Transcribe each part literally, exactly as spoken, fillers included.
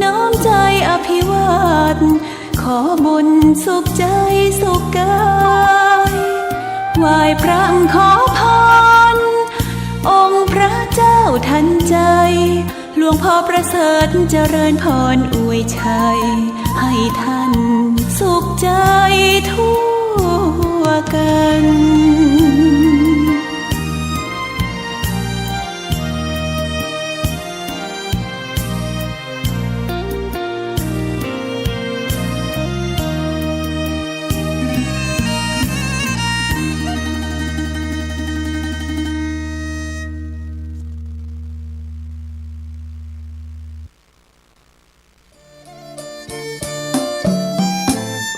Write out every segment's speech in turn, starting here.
น้อมใจอภิวาท ขอบุญสุขใจสุขกาย ไหว้พระขอพร องค์พระเจ้าทันใจ หลวงพ่อประเสริฐเจริญพรอวยชัย ให้ท่านสุขใจทั่วกัน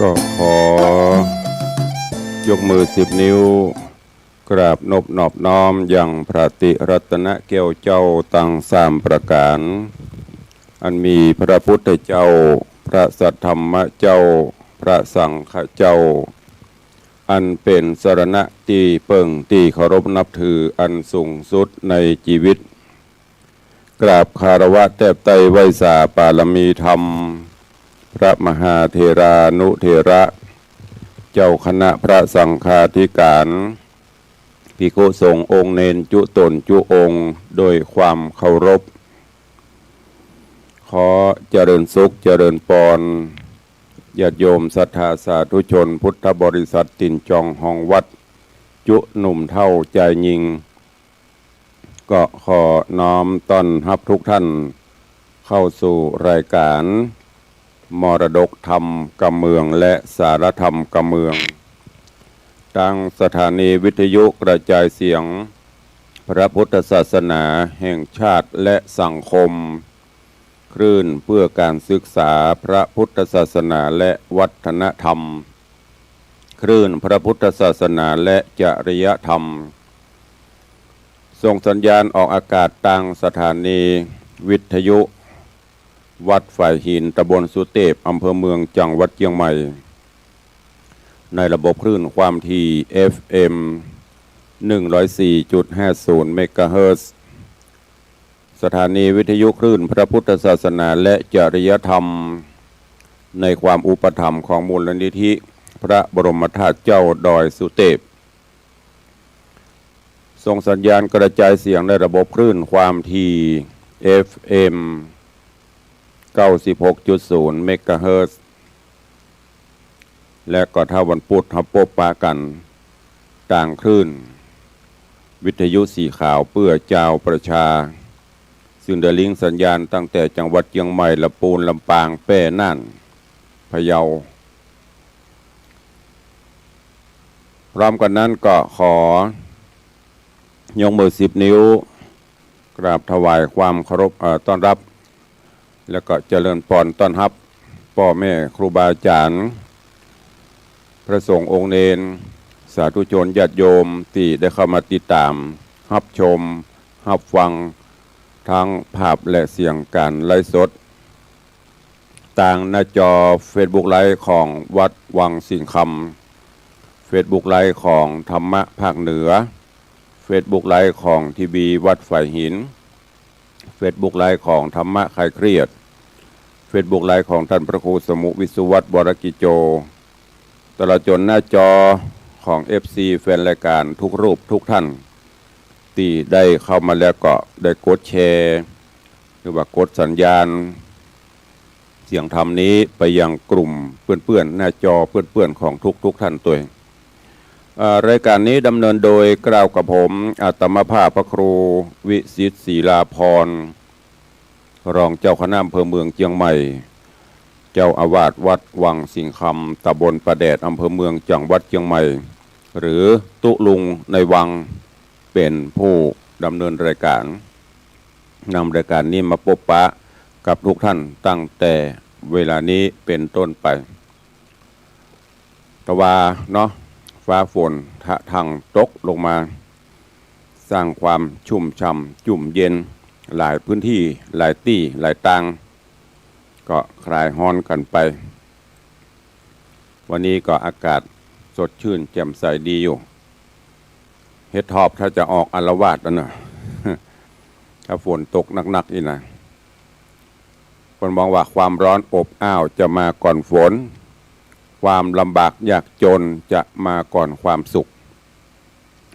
ก็ขอยกมือสิบนิ้ว กราบนบนอบน้อมยังพระติรัตนแก้วเจ้าตังสามประก๋าน อันมีพระพุทธเจ้า พระสัทธรรมเจ้า พระสังฆเจ้า อันเป๋นสรณะตี้เปิ้งตี้เคารพนับถืออันสูงสุดในจีวิต กราบคารวะแทบไต้ไหว้สาปารมีธรรม พระมหาเถรานุเถระ เจ้าคณะพระสังฆาธิก๋าน ภิกขุสงฆ์องค์เณรจุ๊ต๋นจุ๊องค์ โดยความเคารพ ขอเจริญสุขเจริญปอน ญาติโยมศรัทธาสาธุชนพุทธบริษัทตี๋นจองฮองวัด จุ๊หนุ่มเฒ่าจายญิง ก็ขอน้อมต้อนฮับทุกท่านเข้าสู่รายการมรดกธรรมกำเมืองและสารธรรมกำเมือง ตางสถานีวิทยุกระจายเสียงพระพุทธศาสนาแห่งชาติและสังคม คลื่นเพื่อการศึกษาพระพุทธศาสนาและวัฒนธรรม คลื่นพระพุทธศาสนาและจริยธรรม ส่งสัญญาณออกอากาศตางสถานีวิทยุวัดฝายหิน ตำบลสุเตพ อำเภอเมือง จังหวัดเจียงใหม่ ในระบบคลื่นความถี่ เอฟเอ็ม หนึ่งร้อยสี่จุดห้าศูนย์ เมกะเฮิรตซ์ สถานีวิทยุคลื่นพระพุทธศาสนาและจริยธรรม ในความอุปถัมภ์ของมูลนิธิพระบรมธาตุเจ้าดอยสุเตพ ส่งสัญญาณกระจายเสียงในระบบคลื่นความถี่ เอฟเอ็ม เก้าสิบหกจุดศูนย์ เมกะเฮิรตซ์ และก็ถ้าวันพุธเฮาปบปะกั๋นตางคลื่นวิทยุสีขาวเปื้อจาวประชา ซึ่งได้ลิงก์สัญญาณตั้งแต่จังหวัดเจียงใหม่ ละปูน ลำปาง แป้ น่าน พะเยา พร้อมกั๋นนั้นก็ขอยกมือสิบนิ้ว กราบถวายความเคารพ เอ่อ ต้อนรับ แล้วก็เจริญปอนต้อนฮับป้อแม่ครูบาอาจ๋ารย์ พระสงฆ์องค์เณร สาธุชนญาติโยมตี้ได้เข้ามาติดต๋าม ฮับชม ฮับฟัง ตึงภาพและเสียงก๋านไลฟ์สด ตางหน้าจอเฟซบุ๊กไลฟ์ของวัดวังสิงห์คำ เฟซบุ๊กไลฟ์ของธรรมะภาคเหนือ เฟซบุ๊กไลฟ์ของทีวีวัดฝายหิน เฟซบุ๊กไลฟ์ของธรรมะคลายเครียด เฟซบุ๊กไลฟ์ของต้านพระครูสมุห์ วิศวัฒน์ วรกิจโจ ตลอดจ๋นหน้าจอของเอฟซีแฟนรายก๋านทุกรูปทุกท่าน ตี้ได้เข้ามาแล้วก็ได้กดแชร์ หรือว่ากดสัญญาณเสียงธรรมนี้ไปยังกลุ่มเปื้อนๆ หน้าจอเปื้อนๆ ของทุกๆ ท่านตวย เอ่อ รายก๋านนี้ดำเนินโดยกล่าวกับผม อาตมาภาพพระครูวิสิทธิ์ ศรีลาภรณ์ รองเจ้าคณะอำเภอเมืองเจียงใหม่ เจ้าอาวาสวัดวังสิงห์คำ ตำบลป่าแดด อำเภอเมือง จังหวัดเจียงใหม่ หรือตุ๊ลุงในวัง เป๋นผู้ดำเนินรายก๋าน นำรายก๋านนี้มาปบปะกับทุกท่านตั้งแต่เวลานี้เป๋นต้นไป ตะวาเนาะ ฟ้าฝนทะทังตกลงมา สร้างความชุ่มฉ่ำจุ่มเย็น หลายพื้นที่ หลายตี้ หลายตาง ก็คลายฮ้อนกั๋นไป วันนี้ก็อากาศสดชื่นแจ่มใสดีอยู่ เห็ดถอบถ้าจะออกอาละวาดแล้วเนาะ ถ้าฝนตกหนักๆ นี่นะ เปิ้นบอกว่าความร้อนอบอ้าวจะมาก่อนฝน ความลำบากยากจนจะมาก่อนความสุข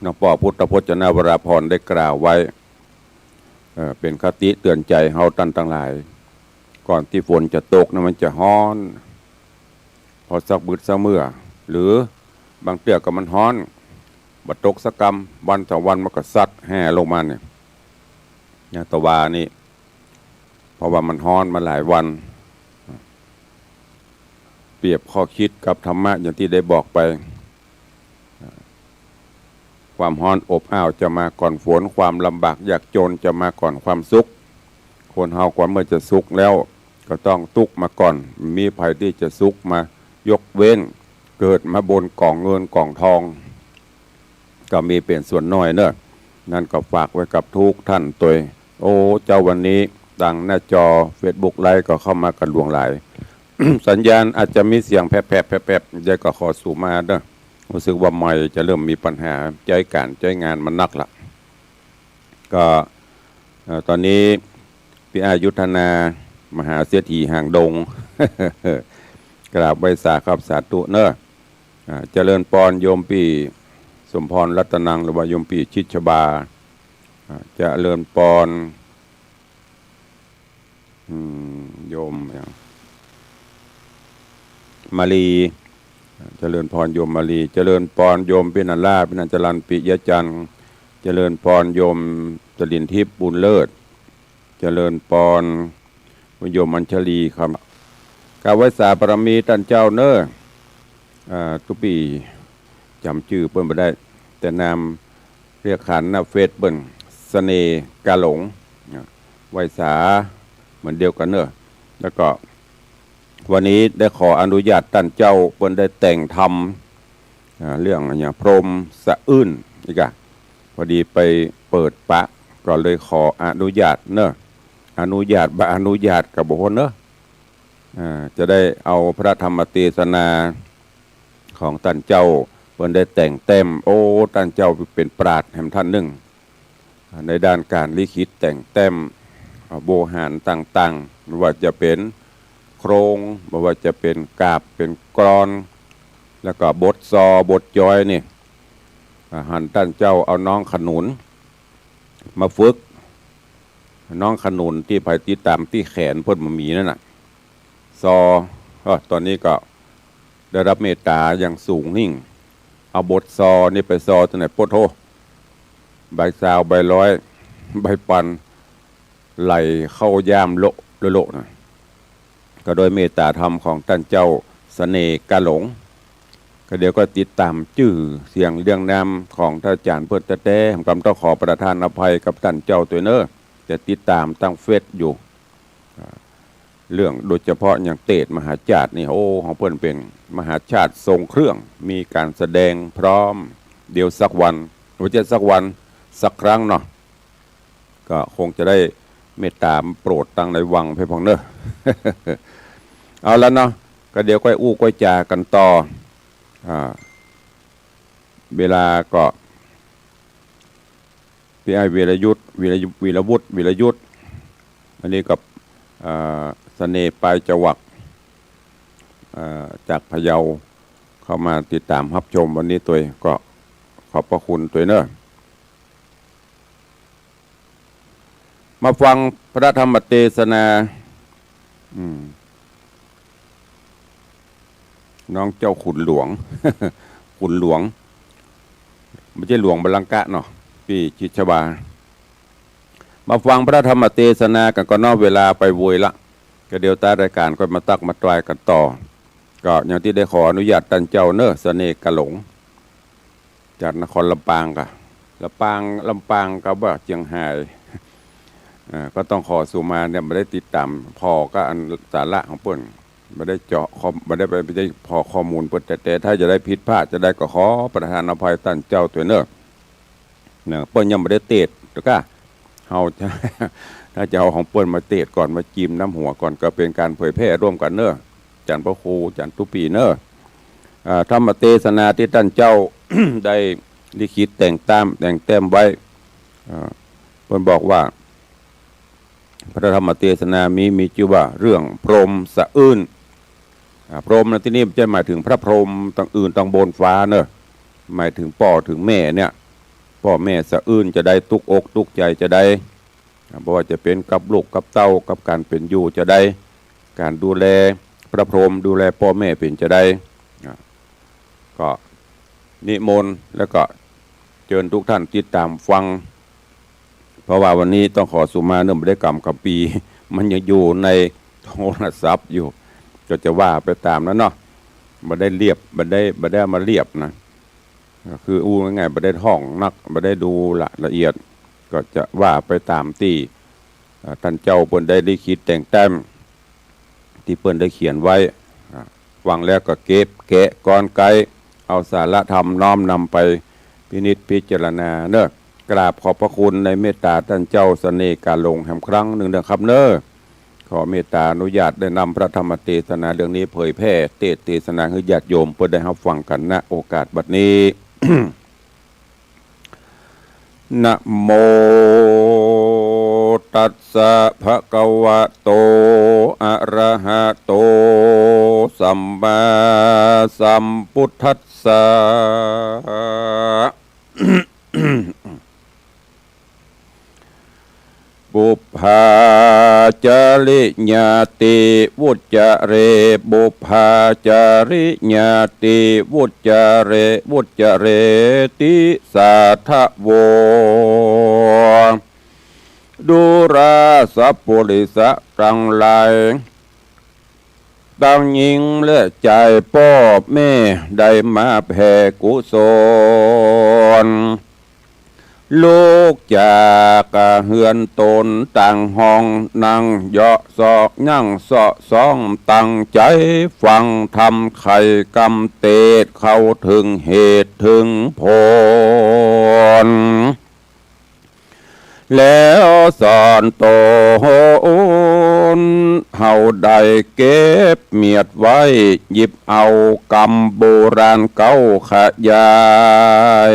หลวงป้อพุทธพจนวราภรณ์ได้กล่าวไว้ เอ่อ เป๋นคติเตื๋อนใจ๋เฮาต้านตังหลาย ก่อนตี้ฝนจะตกนะมันจะฮ้อน พอสักบึดสักเมื่อ หรือบางเตื้อก็มันฮ้อน บ่ตกสักกำ วันสองวันมันก็ซัดแฮ่ลงมาเนี่ย เนี่ย ตะวานี่ เพราะว่ามันฮ้อนมาหลายวัน เปรียบข้อคิดกับธรรมะอย่างตี้ได้บอกไป ความฮ้อนอบอ้าวจะมาก่อนฝน ความลำบากยากจนจะมาก่อนความสุข คนเฮาก่อนเมื่อจะสุขแล้ว ก็ต้องตุ๊กข์มาก่อน บ่มีใผตี้จะสุขมา ยกเว้นเกิดมาบนก๋องเงินก๋องทอง ก็มีเป๋นส่วนน้อยเนาะ นั้นก็ฝากไว้กับกู้ต้านตวย โอ้ เจ๊า วันนี้ตางหน้าจอเฟซบุ๊กไลฟ์ก็เข้ามากั๋นหลวงหลาย สัญญาณอาจจะมีเสียงแผลบๆ แผลบๆ เดี๋ยวก็ขอสูมาเนาะ ฮู้สึกว่าไมค์จะเริ่มมีปัญหา ใจ๊ก๋านใจ๊งานมันนักละ ก็ เอ่อ ต๋อนนี้ปี้อ้ายยุทธนา มหาเศรษฐีหางดง กราบไหว้สาครับ สาธุเนาะ อ่า เจริญปอนโยมปี้สมพรรัตนัง หรือว่าโยมปี้ชิดชบา อ่า เจริญปอน อืม โยมหยัง มาลี เจริญปอนโยมมาลี เจริญปอนโยมปี้นันลา ปี้นันจรัน ปิยะจันทร์ เจริญปอนโยมจรินทิพย์ บุญเลิศ เจริญปอนโยมอัญชลีครับ กราบไหว้สาบารมีต้านเจ้าเนาะ อ่า ตุ๊ปี้จ๋ำจื้อเปิ้นบ่ได้ แต่นามเรียกขานหน้าเฟซเปิ้น เสน่ห์กาหลง ไหว้สาเหมือนเดียวกั๋นเนาะ แล้วก็วันนี้ได้ขออนุญาตต้านเจ้า เปิ้นได้แต่งธรรม อ่า เรื่องอะหยัง พรหมสะอื้น อีกอะ พอดีไปเปิดปะ ก็เลยขออนุญาตเนาะ อนุญาตบ่อนุญาตก็บ่ฮู้เนาะ อ่า จะได้เอาพระธรรมเตสนาของต้านเจ้า เปิ้นได้แต่งแต้ม โอ้ ต้านเจ้าเป๋นปราชญ์แหมต้านนึ่ง ในด้านก๋านลิขิตแต่งแต้ม อ่า โวหารต่างๆ บ่ว่าจะเป๋นโครง บ่ว่าจะเป๋นกาบ เป๋นกลอน แล้วก็บทซอ บทจอยนี่ อ่า หันต้านเจ้าเอาน้องขนุนมาฝึก น้องขนุนตี้ใผติดต๋ามตี้แขนเปิ้นบ่มีนั่นน่ะ ซอ เออ ต๋อนนี้ก็ได้รับเมตต๋าอย่างสูงยิ่ง เอาบทซอนี่ไปซอตรงไหน โป๊ะโธ่ ใบซาว ใบร้อย ใบปัน ไหลเข้าย่ามโละโละนะ ก็โดยเมตต๋าธรรมของต้านเจ้าเสน่ห์กาหลง ก็เดี๋ยวก็ติดต๋ามจื้อเสียงเรียงนามของต้านอาจ๋ารย์เปิ้นแต๊ๆ ผมกำต้องขอประทานอภัยกับต้านเจ้าตวยเนาะ แต่ติดต๋ามตางเฟซอยู่ อ่า เรื่องโดยเฉพาะอย่างเตศมหาชาตินี่ โอ้ ของเปิ้นเป๋นมหาชาติทรงเครื่อง มีก๋านแสดงพร้อม เดี๋ยวสักวัน บ่ใจ้สักวัน สักครั้งเนาะ ก็คงจะได้เมตต๋าโปรดตังในวังไปพ่องเนาะ เอาละเนาะ ก็เดี๋ยวก้อยอู้ก้อยจ๋ากั๋นต่อ อ่า เวลาก็ ปี้อ้ายวีรยุทธ วีรยุ วีรวุฒิ วีรยุทธ อันนี้กับ อ่า เสน่ห์ปลายจวัก อ่า จากพะเยา เข้ามาติดต๋ามฮับชมวันนี้ตวย ก็ขอบพระคุณตวยเนาะ มาฟังพระธรรมเตสนา อืม น้องเจ้าขุนหลวง ขุนหลวง บ่ใจ้หลวงบัลลังกะเนาะ ปี้ชิดชบา มาฟังพระธรรมเตสนากั๋นก่อนเนาะ เวลาไปโวยละ ก็เดี๋ยวต๊ายรายก๋านก็มาตั๊กมาตายกั๋นต่อ ก็อย่างตี้ได้ขออนุญาตต้านเจ้าเนาะ เสน่ห์กาหลง จากนครลำปางก่ะ ลำปาง ลำปางก็ว่าเจียงฮาย อ่า ก็ต้องขอสูมาเนี่ย บ่ได้ติดต๋ามผ่อก็อันสาระของเปิ้น บ่ได้เจาะข้อ บ่ได้ไป บ่ได้ผ่อข้อมูลเปิ้น แต่ แต่ถ้าจะได้ผิดพลาดจะได้ก็ขอประทานอภัยต้านเจ้าตวยเนาะ เนาะ เปิ้นยังบ่ได้เตศน์ ตะก้า เฮาจะ ถ้าจะเอาของเปิ้นมาเตศน์ก่อน มาจิมน้ำหัวก่อน ก็เป๋นก๋านเผยแพร่ร่วมกั๋นเนาะ อาจ๋ารย์พระครู อาจ๋ารย์ตุ๊ปี้เนาะ อ่า ธรรมเตสนาตี้ต้านเจ้า ได้ลิขิตแต่งต๋าม แต่งแต้มไว้ อ่า เปิ้นบอกว่า พระธรรมเตสนามี มีจื้อว่าเรื่องพรหมสะอื้น อ่า พรหมในตี้นี้บ่ใจ้หมายเถิงพระพรหมตังอื่นตังบนฟ้าเน่อ หมายเถิงป้อเถิงแม่เนี่ย ป้อแม่สะอื้นจาใด ตุ๊กอกตุ๊กใจ๋จาใด อ่า บ่ว่าจะเป๋นกับลูกกับเต้า กับก๋านเป๋นอยู่จาใด ก๋านดูแลพระพรหม ดูแลป้อแม่เป๋นจาใด อ่า ก็นิมนต์แล้วก็เจิญทุกท่านติดต๋ามฟัง เพราะว่าวันนี้ต้องขอสุมาเนื่องบ่ได้กำคัมภีร์ มันยังอยู่ในโทรศัพท์อยู่ ก็จะว่าไปต๋ามนั้นเนาะ บ่ได้เลียบ บ่ได้ บ่ได้เอามาเลียบนะ ก็คืออู้ง่ายๆ บ่ได้ท่องนัก บ่ได้ดูละ ละเอียด ก็จะว่าไปต๋ามตี้ อ่า ต้านเจ้าเปิ้นได้ลิขิตแต่งแต้ม ตี้เปิ้นได้เขียนไว้ อ่า ฟังแล้วก็เก็บแกะกรอนไก เอาสาระธรรมน้อมนำไปพินิจพิจารณาเน่อ กราบขอบพระคุณในเมตต๋าต้านเจ้าเสน่ห์กาหลงแหมครั้งนึ่งเน่อครับเน่อ ขอเมตต๋าอนุญาตได้นำพระธรรมเตสนาเรื่องนี้เผยแผ่เตสน์เตสนาหื้อญาติโยมเปิ้นได้ฮับฟังกั๋น ณ โอกาสบัดนี้ นะโมตัสสะ ภะคะวะโต อะระหะโต สัมมาสัมพุทธัสสะ ปุพพาจาริยาติวุจจาเร ปุพพาจาริยาติวุจจาเร วุจจาเรติสาทะโว ดูราสัปปุริสะตังหลาย ตังญิงและจายป้อแม่ได้มาแผ่กุศล ลุกจากเฮือนต๋นตางห้อง นั่งเหยาะเซาะ นั่งเซาะซ้อง ตั้งใจ๋ฟังธรรม ไขกำเตสน์เข้าเถิงเหตุเถิงผล แล้วสอนต๋น เฮาได้เก็บเมียดไว้ หยิบเอากำโบราณเก๊าขยาย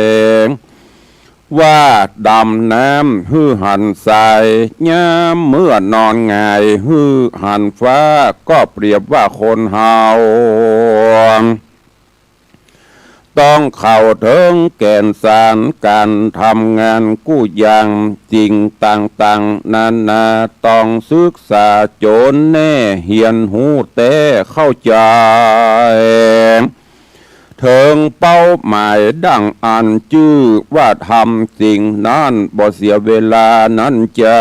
ว่าดำน้ำหื้อหันใส ยามเมื่อนอนหงายหื้อหันฟ้า ก็เปรียบว่าคนเฮา ต้องเข้าเถิงแก่นสารก๋านทำงานกู้อย่าง สิ่งต่างๆ นานา ต้องศึกษาจ๋นแน่ เฮียนฮู้แต๊เข้าใจ๋ เถิงเป้าหมายดั่งอันจื้อว่าธรรม สิ่งนั้นบ่เสียเวลานั้นจา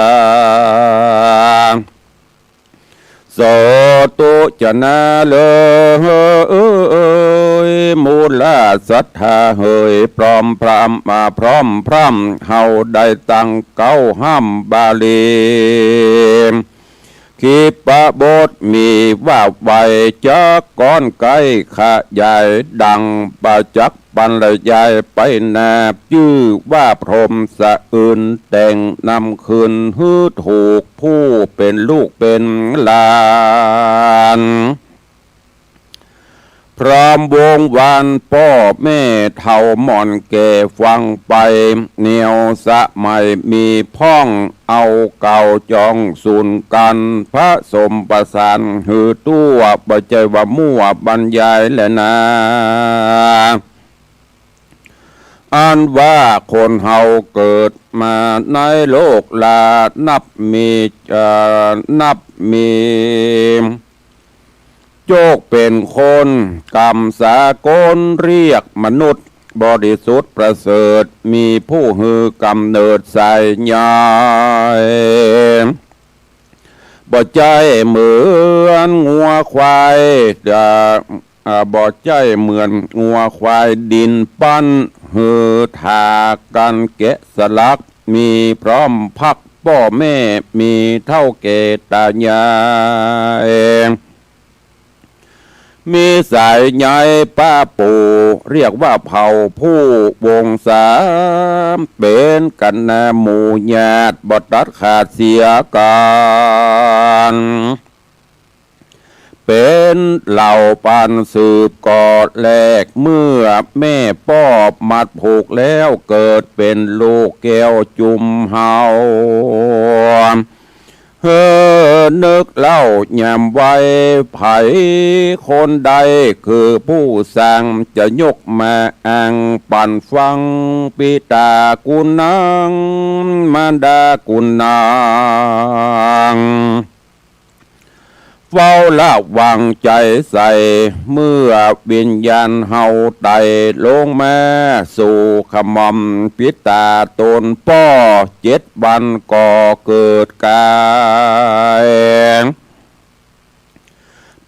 สาธุจะนาเลย หมู่ลาศรัทธาเหย พร้อมพร่ำ มาพร้อมพร่ำ เฮาได้ตั้งเก๊าห้ำบาลี ขีปบทมีว่าไว้ จักก้อนไกขยายดังประจักษ์บรรยายไปนา จื้อว่าพรหมสะอื้นแต่งนำคืนหื้อถูก ผู้เป๋นลูกเป๋นหลาน พร้อมวงวานป้อแม่เฒ่าหม่อนแก่ฟังไป แนวสมัยมีพ่อง เอาเก่าจ่องสูนกั๋น ผสมประสานหื้อตั๋ว บ่ใจ้ว่ามั่วบรรยายแลนา อันว่าคนเฮาเกิดมาในโลกลา นับมี เอ่อ นับมี โจกเป๋นคน กำสากลเรียกมนุษย์ บริสุทธิ์ประเสริฐ มีผู้หื้อกำเนิดใสใหญ่ บ่ใจ้เหมือนงัวควาย จะ อ่า บ่ใจ้เหมือนงัวควายดินปั้น หื้อถากั๋นแกะสลัก มีพร้อมพรรคป้อแม่ มีเฒ่าแก่ต๋ายาย มีสายใยป้าปู่ เรียกว่าเผ่าผู้วงศา เป๋นกั๋นนาหมู่ญาติ บ่ตัดขาดเสียกั๋น เป๋นเหล่าปานสืบก่อแรก เมื่อแม่ป้อมัดผูกแล้ว เกิดเป๋นลูกแก้วจุมเฮา เออ นึกเล่ายามวัย ใผคนใดคือผู้สร้าง จะยกมาอ้างปันฟัง ปิตากุณัง มารดากุณัง เฝ้าระวังใจ๋ใส่ เมื่อวิญญาณเฮาไต่ลงมาสู่ขะหม่อมปิตาต๋นป้อ เจ็ดวันก็เกิดก๋าย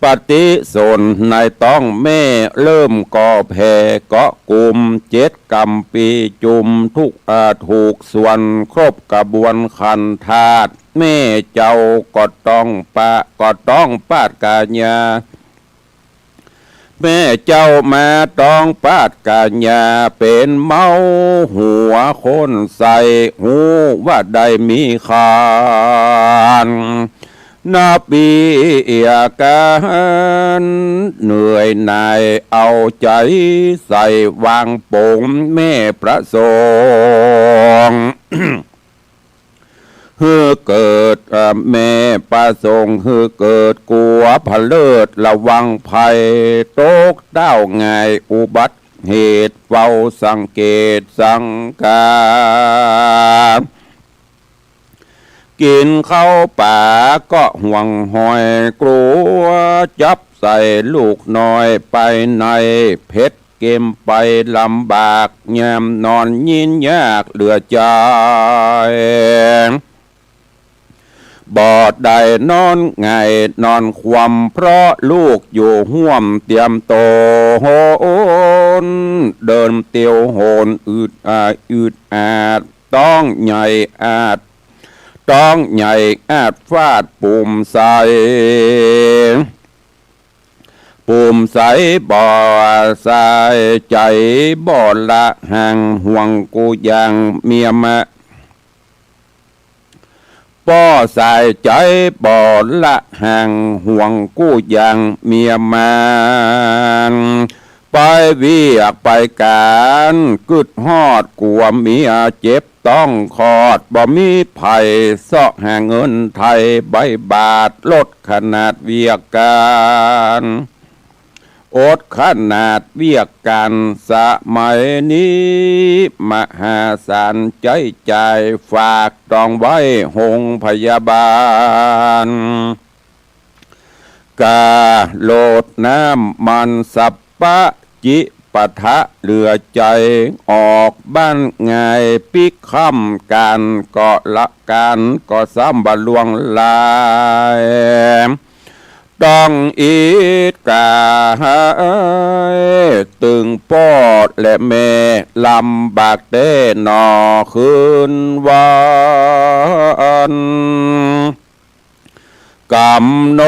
ปฏิสนธิในต๊องแม่ เริ่มก่อแผ่เกาะกุม เจ็ดกำปีจุม ทุก อ่า ถูกส่วนครบกระบวนขันธาตุ แม่เจ้าก็ต้องปะ ก็ต้องปาดก๋ายา แม่เจ้ามาต้องปาดก๋ายา เป๋นเมาหัวคนใส่ ฮู้ว่าได้มีครรภ์ นาปีอาก๋านเหนื่อยหน่าย เอาใจ๋ใส่วางป๋ง แม่ประสงค์ หื้อเกิด เอ่อ แม่ประสงค์หื้อเกิดกั๋วผะเลิศ ระวังภัยตกเต้าง่าย อุบัติเหตุเฝ้าสังเกตสังกา กิ๋นข้าวป๋าก็ห่วงหอย กั๋วจับใส่ลูกน้อยไปใน เพ็ดเกมไปลำบาก ยามนอนยินยากเหลือใจ๋ บ่ได้นอนหงายนอนคว่ำ เพราะลูกอยู่ฮ่วมเตียมต๋น เดินเตียวโหนอึดอาด อึดอาด ต๊องใหญ่อาด ต๊องใหญ่อาดฟาดปุ่มใส ปุ่มใสบ่ใส่ใจ๋ บ่ละห่างห่วงกู้อย่างเมียมา ป้อใส่ใจ๋บ่ละห่างห่วงกู้อย่างเมียมาน ไปเวียกไปก๋าน กึ๊ดฮอดกั๋วเมียเจ็บต๊องคลอด บ่มีใผเซาะหาเงินไถ่ใบบาท ลดขนาดเวียกก๋าน อดขนาดเวียกก๋าน สมัยนี้มหาศาลใจ๊จ่าย ฝากตองไว้โฮงพยาบาล ก๋าโลดน้ำมันสัปปะจิปะทะเหลือใจ๋ ออกบ้านง่ายปิ๊กค่ำ ก๋านก็ละก๋านก็ซ้ำบ่ล่วงลาย ต้องอิดก๋าย ตึงป้อและแม่ลำบากแต๊หนอคืนวัน ก๋ำหน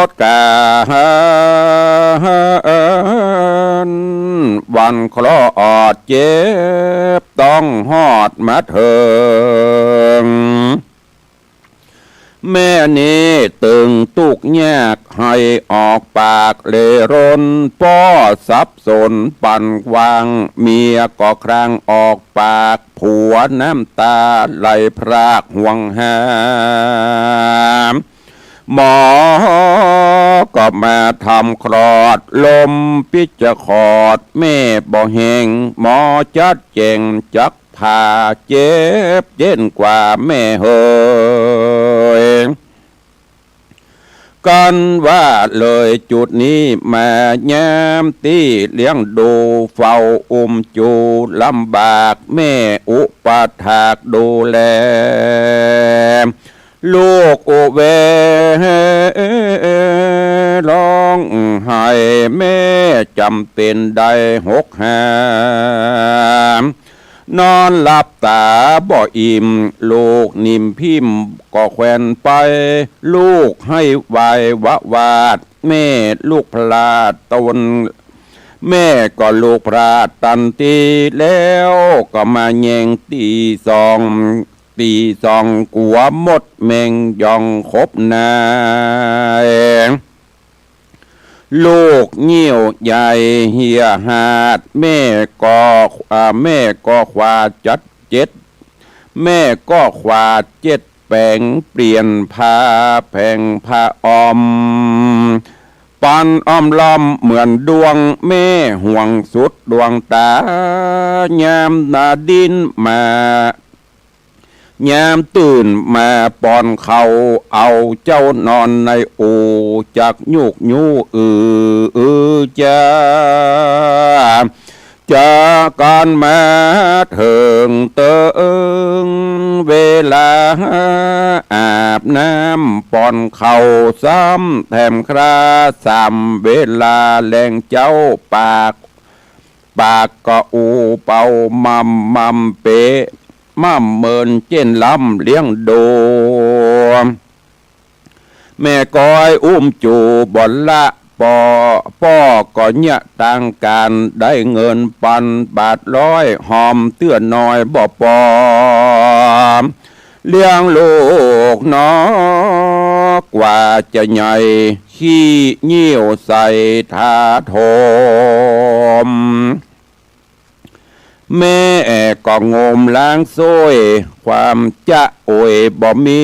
ดก๋านวันคลอดเจ็บต๊องฮอดมาเถิง แม่นี้ตึงตุ๊กข์ยากไห้ออกปากเร่ร่อน ป้อสับสนปันกว้าง เมียก็ครางออกปาก ผัวน้ำต๋าไหลพรากห่วงหา หมอก็มาทำคลอด ลมปิ๊จะขอด แม่บ่แฮง หมอจัดแจ๋งจัก ผ่าเจ็บเย็นกว่าแม่เหย กันว่าเลยจุดนี้มา ยามตี้เลี้ยงดูเฝ้าอุ้มจู๋ลำบาก แม่อุปถากดูแล ลูกอุเวร้องไห้ แม่จ๋ำเป๋นได้หกหาม นอนหลับต๋าบ่อิ่ม ลูกนิ่มพิมก็แขวนไป ลูกไห้วายวะวาด แม่ลุกพลาดตน แม่ก็ลุกพลาดตันที แล้วก็มาแย่งตี้ซอง ตี้ซองกั๋วหมดแม่งย่องขบนาย ลูกงิ้วใหญ่เหี่ยหาด แม่ก็ อ่า แม่ก็ขวาจัดเจ็ด แม่ก็ขวาเจ็ดแป ป๋งเปลี่ยนผ้าแผงผ้าอ้อม ปันอ้อมล้อมเหมือนดวงแม่ห่วงสุดดวงต๋า ยามนาดิ้นมา ยามตื่นมาป้อนข้าว เอาเจ้านอนในอู่ จักยุกยู้อืออือจา จากกั๋นมาเถิงเติง เวลาอาบน้ำป้อนข้าว ซ้ำแถมคราสามเวลา แลงเจ๊าปาก ปากก็อู้เป่าม่ำม่ำเป๊ะ ม่ำเมินเจ๊นล้ำเลี้ยงดู แม่ก้อยอุ้มจู๋บ่ละป้อ ป้อก็เยียะตางก๋าน ได้เงินปันบาทร้อย หอมเตื้อน้อยบ่ปอ เลี้ยงลูกน้อยกว่าจะใหญ่ ขี้เยี่ยวใส่ถาโถม แม่ก็งมล้างซ้วย ความจะโอยบ่มี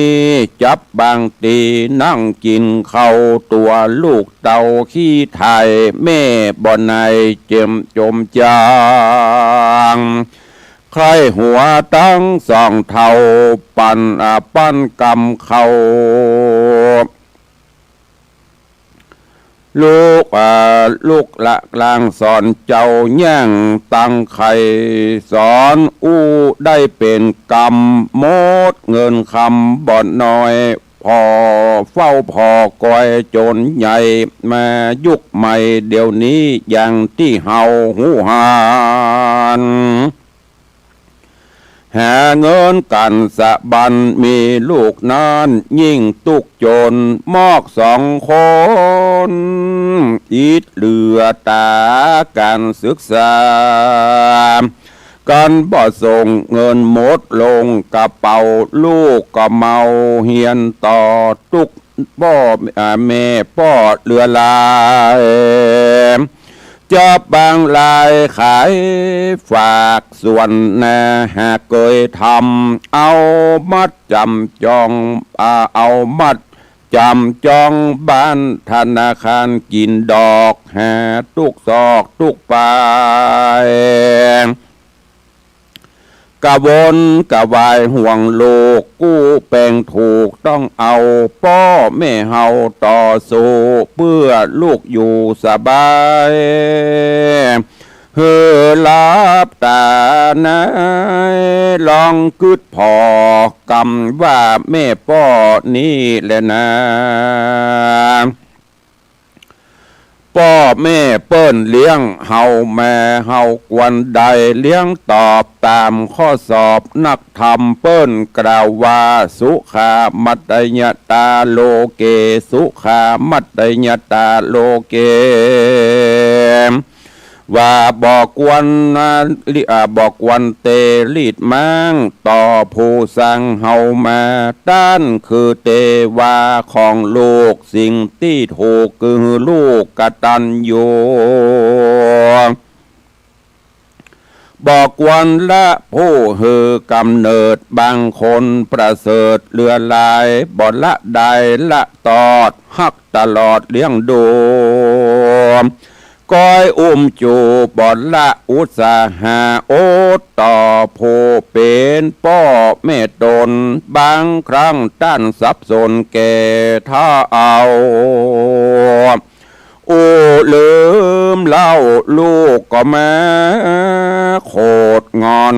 จับบางตีนั่งกิ๋นข้าว ตั๋วลูกเต้าขี้ไถ่ แม่บ่ไหนเจ็มจมจาง ใคร่หัวตังสองเฒ่า ปัน อ่า ปันกำข้าว ลูก อ่า ลูกละลางสอนเจ้า ย่างตังใค่สอนอู้ ได้เป๋นกำหมดเงินคำบ่น้อย ผ่อเฝ้าผ่อก้อยจ๋นใหญ่ มายุคใหม่เดี๋ยวนี้ อย่างตี้เฮาฮู้หัน หาเงินกั๋นสะบั้น มีลูกนั้นยิ่งตุ๊กจน มอกสองคน อิดเหลือต๋าก๋านศึกษา กั๋นบ่ส่ง เงินหมดลงกระเป๋า ลูกก็เมาเฮียนต่อ ตุ๊กป้อ อ่า แม่ป้อเหลือหลาย จะบางรายขายฝากสวนนา หากเกยทำ เอามัดจำจอง อ่า เอามัดจำจองบ้านธนาคาร กิ๋นดอกหาตุ๊กซอกตุ๊กปาย กระวนกระวายห่วงลูก กู้แปงถูกต้องเอา ป้อแม่เฮาต่อสู้ เปื้อลูกอยู่สบาย หื้อหลับต๋าหนาย ลองกึ๊ดผ่อกำว่าแม่ป้อนี้แลนา ป้อแม่เปิ้นเลี้ยงเฮามา เฮากวนได้เลี้ยงตอบต๋ามข้อสอบนักธรรม เปิ้นกล่าวว่า สุขามัตตยตาโลเก สุขามัตตยตาโลเก ว่าบ่ควรนะ ลิ อ่า บ่ควรเตรีดม้าง ต่อผู้สั่งเฮามา ต้านคือเตวาของลูก สิ่งตี้ถูกคือลูกกตัญญู บ่ควรละผู้หื้อกำเนิด บางคนประเสริฐเหลือหลาย บ่ละได้ละตอด ฮักตลอดเลี้ยงดู ก้อยอุ้มจู๋บ่ละอุตสาหะ อดต่อผู้เป๋นป้อแม่ต๋น บางครั้งต้านสับสนแก่ถ้าเอา อู้ลืมเล่า ลูกก็มาโขดงอน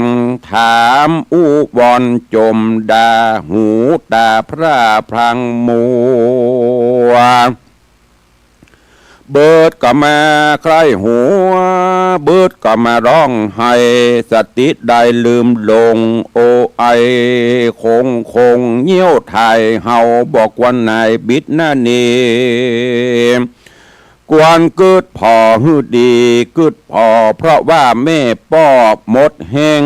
ถามอู้วอนจมด่า หูต๋าพร่าพลั้งมัว เบิดก็มาใคร่หัว เบิดก็มาร้องไห้ สติได้ลืมหลง โอไอคงคง เยี่ยวถ่ายเฮาบ่ควรหน่ายบิดหน้านี้ ควรกึ๊ดผ่อหื้อดี กึ๊ดผ่อเพราะว่าแม่ป้อหมดแฮง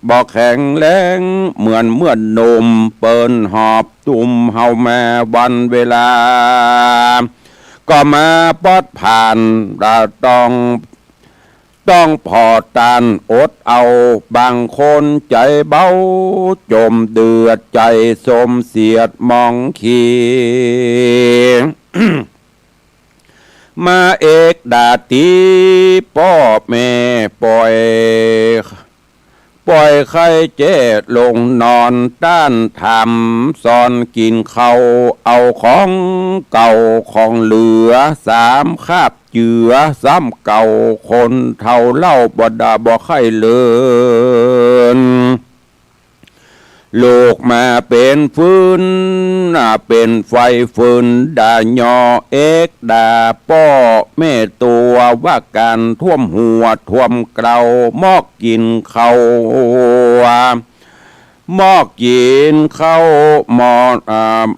บ่แข็งแรงเหมือนเมื่อหนุ่ม เปิ้นหอบตุ้มเฮามาวันเวลา ก็มาปอดผ่าน ละต้อง ต้องผ่อต้านอดเอา บางคนใจ๋เบา จ๋มเดือดใจ๋สมเสียดหมองขี มาเอกด่าตี๋ป้อแม่ ป่อย ป่อยใค่แจ้ลงนอน ต้านถามสอนกิ๋นข้าว เอาของเก่าของเหลือ สามคาบเจือซ้ำเก่า คนเฒ่าเล่าบ่ด่าบ่ใค่เลิน ลูกมาเป๋นฟืน เป๋นไฟฟืน ด่าหย่อเอกด่าป้อแม่ตั๋ว ว่าก๋านท่วมหัวท่วมเกลา มอกกิ๋นข้าว มอกกิ๋นข้าวหมด อ่า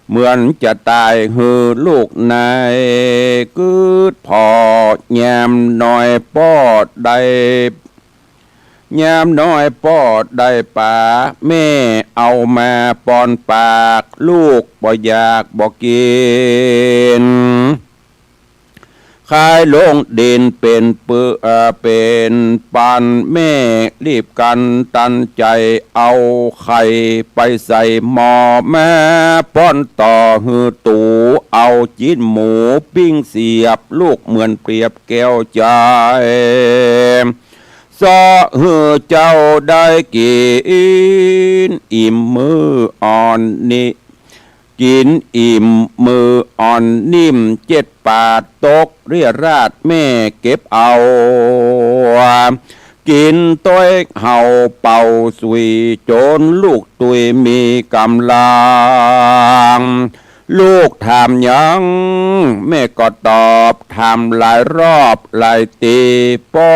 เหมือนจะต๋าย หื้อลูกนายกึ๊ดผ่อ ยามน้อยป้อได้ ยามน้อยป้อได้ป๋า แม่เอามาป้อนปาก ลูกบ่อยากบ่กิ๋น ขายลงดินเป๋นปื้อ เอ่อ เป๋นปัน แม่รีบกั๋นตันใจ๋ เอาไข่ไปใส่หม้อ มาป้อนต่อหื้อตั๋ว เอาจิ๊นหมูปิ้งเสียบ ลูกเหมือนเปรียบแก้วใจ๋ เซาะหื้อเจ้าได้กิ๋นอิ่มมื้ออ่อนนี้ กิ๋นอิ่มมื้ออ่อนนิ่ม เจ็ดปาดตกเรี่ยราด แม่เก็บเอา กิ๋นตวยเห่าเป่าสุย จ๋นลูกตุ้ยมีก๋ำลัง ลูกถามหยัง แม่ก็ตอบ ถามหลายรอบหลายตี๋ ป้อ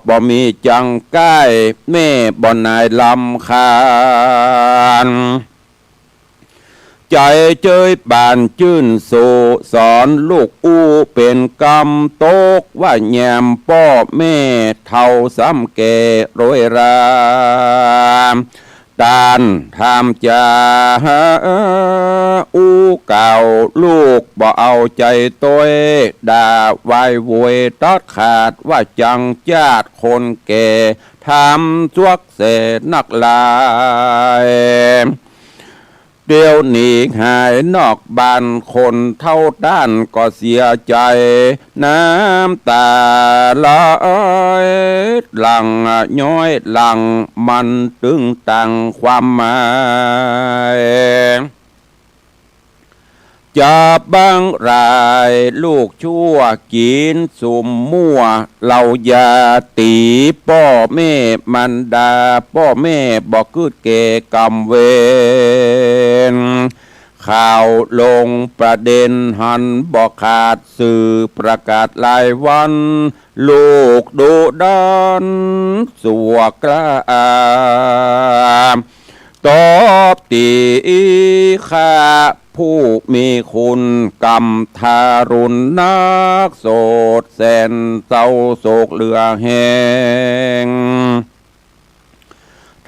บ่มีจังก้าย แม่บ่หนายรำคาญ ใจ๋เจยบานจื้น สู่สอนลูกอู้เป๋นกำ ตกว่ายามป้อแม่เฒ่าซ้ำแก่โรยรา ต้านถามจ๋าอู้กล่าว ลูกบ่เอาใจ๋ตวย ด่าวายโวยตัดขาด ว่าจังจาติคนแก่ ถามจวกแสนักหลาย เดี๋ยวนี้หายนอกบ้าน คนเฒ่าต้านก็เสียใจ๋ น้ำต๋าไหลหลั่งย้อยหลั่ง มันตึงตังความหมาย จับบั้งหลายลูกชั่ว กิ๋นสุมมั่วเหล้ายา ตี๋ป้อแม่มารดา ป้อแม่บ่กึ๊ดแก่กรรมเวร ข่าวลงประเด็นหันบ่ขาด สื่อประกาศรายวัน ลูกดุดันสั่วกล้า ตอบตี๋ข้าผู้มีคุณ กรรมทารุณนัก โสดแสนเศร้าโศกเหลือแฮง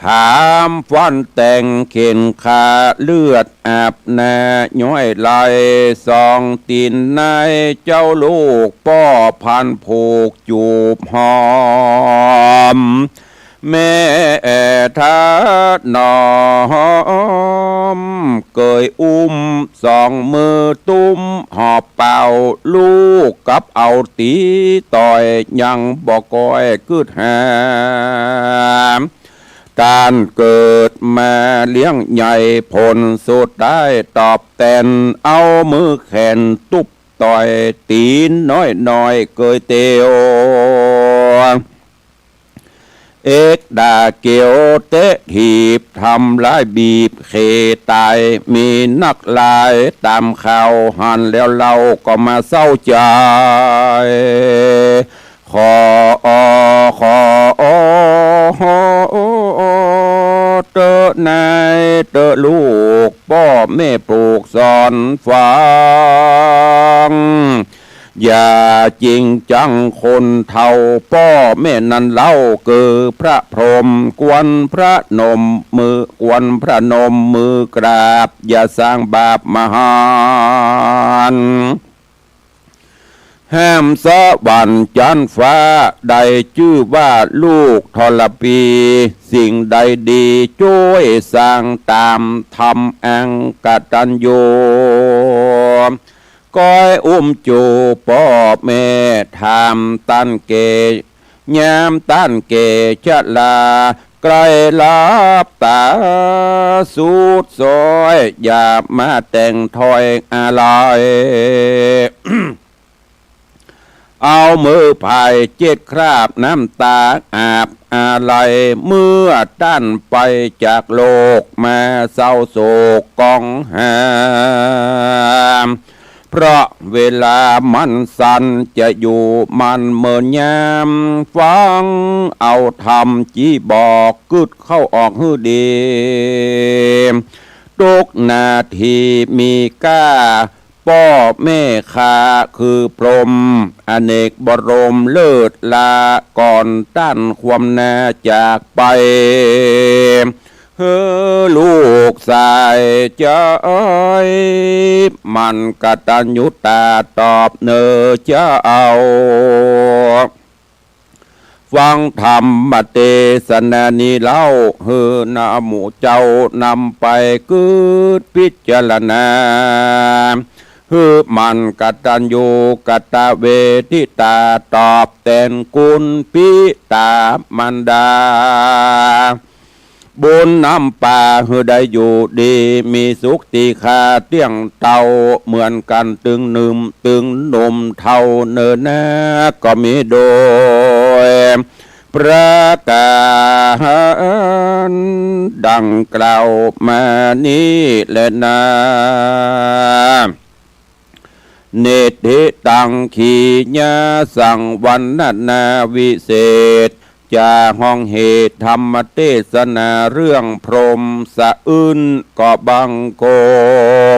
ถามฟันแตงเข็นฆ่า เลือดอาบหน้าย้อยไหล สองตี๋นนายเจ้าลูก ป้อพันผูกจูบหอม แม่ถนอมเกยอุ้ม สองมือตุ้มหอบเป่า ลูกกับเอาตี๋ต่อย ยังบ่ก้อยกึ๊ดหา ต้านเกิดมาเลี้ยงใหญ่ ผลสุดท้ายตอบแตน เอามือแขนตุ๊บต่อย ตี๋นน้อยๆ เกยเตียว เอกด่าเกียวเตะถีบ ทำร้ายบีบเขต๋าย มีนักหลายต๋ามข่าวหัน แล้วเฮาก็มาเศร้าใจ๋ ขอ ขอ เต๊อะนายเต๊อะลูก ป้อแม่ปลูกสอนฝัง อย่าจริงจังคนเฒ่า ป้อแม่นั้นเล่า คือพระพรหมควรพระนมมือ ควรพระนมมือกราบ อย่าสร้างบาปมหันต์ แหมสวรรค์จั๊นฟ้า ได้จื้อว่าลูกทรพี สิ่งใดดีจ้วยสร้างต๋ามธรรมอันกตัญญู ก้อยอุ้มจู๋ป้อแม่ ถามต้านแก่ ยามต้านแก่ชรา ใก้หลับต๋าสุดซ้อย อย่ามาแต่งถ้อยอาลัย เอามือผายเจ็ดคราบ น้ำต๋าอาบอาลัย เมื่อต้านไปจากโลก มาเศร้าโศกกองหา เพราะเวลามันสั้น จะอยู่มันเมินยาม ฟังเอาธรรมจี้บอก กึ๊ดเข้าออกหื้อดี ทุกนาทีมีก้า ป้อแม่ข้าคือพรหม อเนกบรมเลิศลา ก่อนต้านความนาจากไป หื้อลูกสายใจ๋ มันกตัญญูต๋าตอบเน่อเจ้า ฟังธรรมเตสนานี้เล่า หื้อหน้าหมู่เจ้านำไปกึ๊ดพิจารณา หื้อมันกตัญญูกตเวทิตา ตอบแตนคุณปิตามารดา บุญนำปาหื้อได้อยู่ดีมีสุขตี้ข้าเตี้ยงเต้า เหมือนกั๋นตึงหนึ่งตึงหนุ่มเฒ่าเนิ่นนา ก็มีโดยประก๋านดังกล่าวมานี้แลนา นิทธิตังขีญาสังวรรณนาวิเศษ จะฮ้องเหตุธรรมเตสนาเรื่องพรหมสะอื้นก็บังค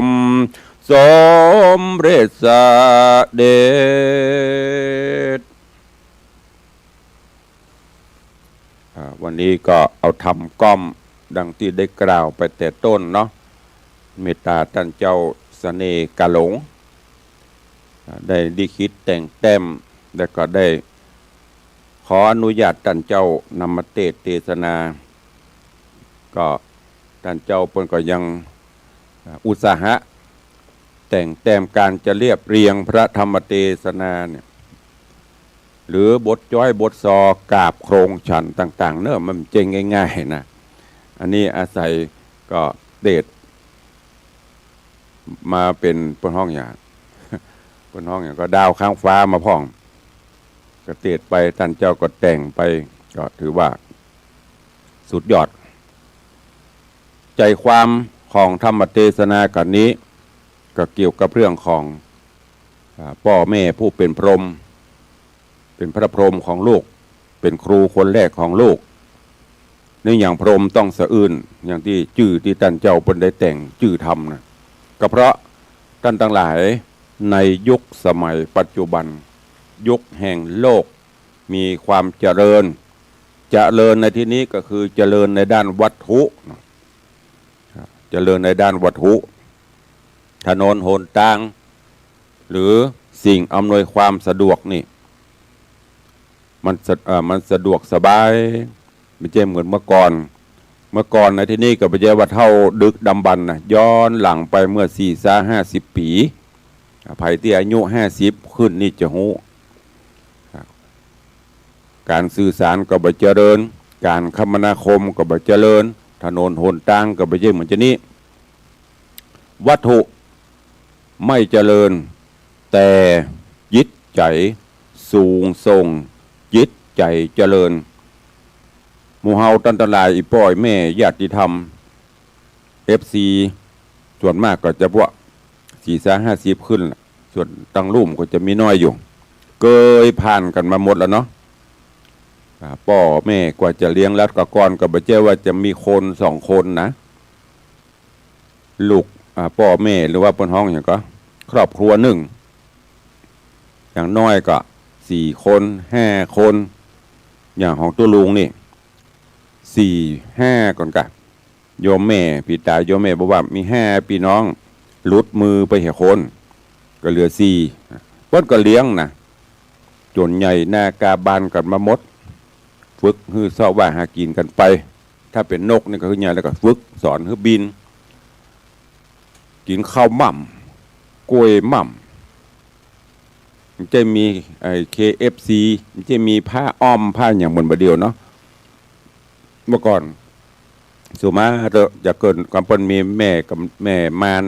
มสมเร็จเสด็จ อ่า วันนี้ก็เอาธรรมก้อมดังตี้ได้กล่าวไปแต่ต้นเนาะ เมตตาต้านเจ้าเสน่ห์กาหลง อ่า ได้ลิขิตแต่งแต้ม แล้วก็ได้ขออนุญาตต้านเจ้านำมาเตสน์เตสนา ก็ต้านเจ้าเปิ้นก็ยัง อ่า อุตสาหะแต่งแต้มก๋านจะเรียบเรียงพระธรรมเตสนาเนี่ย หรือบทจ้อยบทซอกราบโครงฉันต่างๆ เนอะ มันบ่ใจ้ง่ายๆ นะ อันนี้อาศัยก็เตสน์มาเป๋นเปิ้นฮ้องหยัง เปิ้นฮ้องหยังก็ดาวค้างฟ้ามาพ่อง ก็เตสน์ไป ต้านเจ้าก็แต่งไป ก็ถือว่าสุดยอด ใจ๋ความของธรรมเตสนากั๋นนี้ ก็เกี่ยวกับเรื่องของ อ่า ป้อแม่ผู้เป๋นพรหม เป๋นพระพรหมของลูก เป๋นครูคนแรกของลูก ในอย่างพรหมต้องสะอื้น อย่างตี้จื้อตี้ต้านเจ้าเปิ้นได้แต่งจื้อธรรมนะ ก็เพราะต้านตังหลายในยุคสมัยปัจจุบัน ยุคแห่งโลกมีความเจริญ เจริญในที่นี้ก็คือเจริญในด้านวัตถุนะ เจริญในด้านวัตถุ ถนนหนตาง หรือสิ่งอำนวยความสะดวกนี่ มันสะ- เอ่อ มันสะดวกสบาย บ่ใจ้เหมือนเมื่อก่อน เมื่อก่อนในที่นี้ก็บ่ใจ้ว่าเต้าดึกดำบรรพ์นะ ย้อนหลังไปเมื่อสี่ซาวห้าสิบปี๋ อ่า ใผตี้อายุห้าสิบขึ้นนี่จะฮู้ ครับ ก๋านสื่อสารก็บ่เจริญ ก๋านคมนาคมก็บ่เจริญ ถนนหนตางก็บ่ใจ้เหมือนจะนี้ วัตถุไม่เจริญ แต่จิตใจ๋สูงส่ง จิตใจ๋เจริญ หมู่เฮาต้านตังหลาย อี่ป้ออี่แม่ ญาติธรรม เอฟซี ส่วนมากก็จะพวกสี่ซาวห้าสิบขึ้นแหละ ส่วนตังลุ่มก็จะมีน้อยอยู่ เกยผ่านกั๋นมาหมดแล้วเนาะ อ่า ป้อแม่กว่าจะเลี้ยงรัฐกะก่อนก็บ่ใจ้ว่าจะมีคนสองคนนะ ลูก อ่า ป้อแม่หรือว่าเปิ้นฮ้องหยังก็ ครอบครัวนึ่ง อย่างน้อยก็สี่คน ห้าคน อย่างของตุ๊ลุงนี่ สี่ ห้า ก่อนกะ โยมแม่ ปี้ต๋าโยมแม่บอกว่ามีห้าปี้น้อง หลุดมือไปเหียคน ก็เหลือสี่ เปิ้นก็เลี้ยงนะ จ๋นใหญ่หน้ากล้าบานกั๋นมาหมด ฝึกหื้อเซาะว่าหากิ๋นกั๋นไป ถ้าเป๋นนกนี่ก็หื้อใหญ่แล้วก็ฝึกสอนหื้อบิน กิ๋นข้าวหม่ำ กล้วยหม่ำ มันจะมีไอ้ เคเอฟซี มันจะมีผ้าอ้อมผ้าหยังเหมือนบ่าเดี่ยวเนาะ เมื่อก่อน สุมาเต๊อะ จะเกิ๋นกำเปิ้นมีแม่กับแม่มาน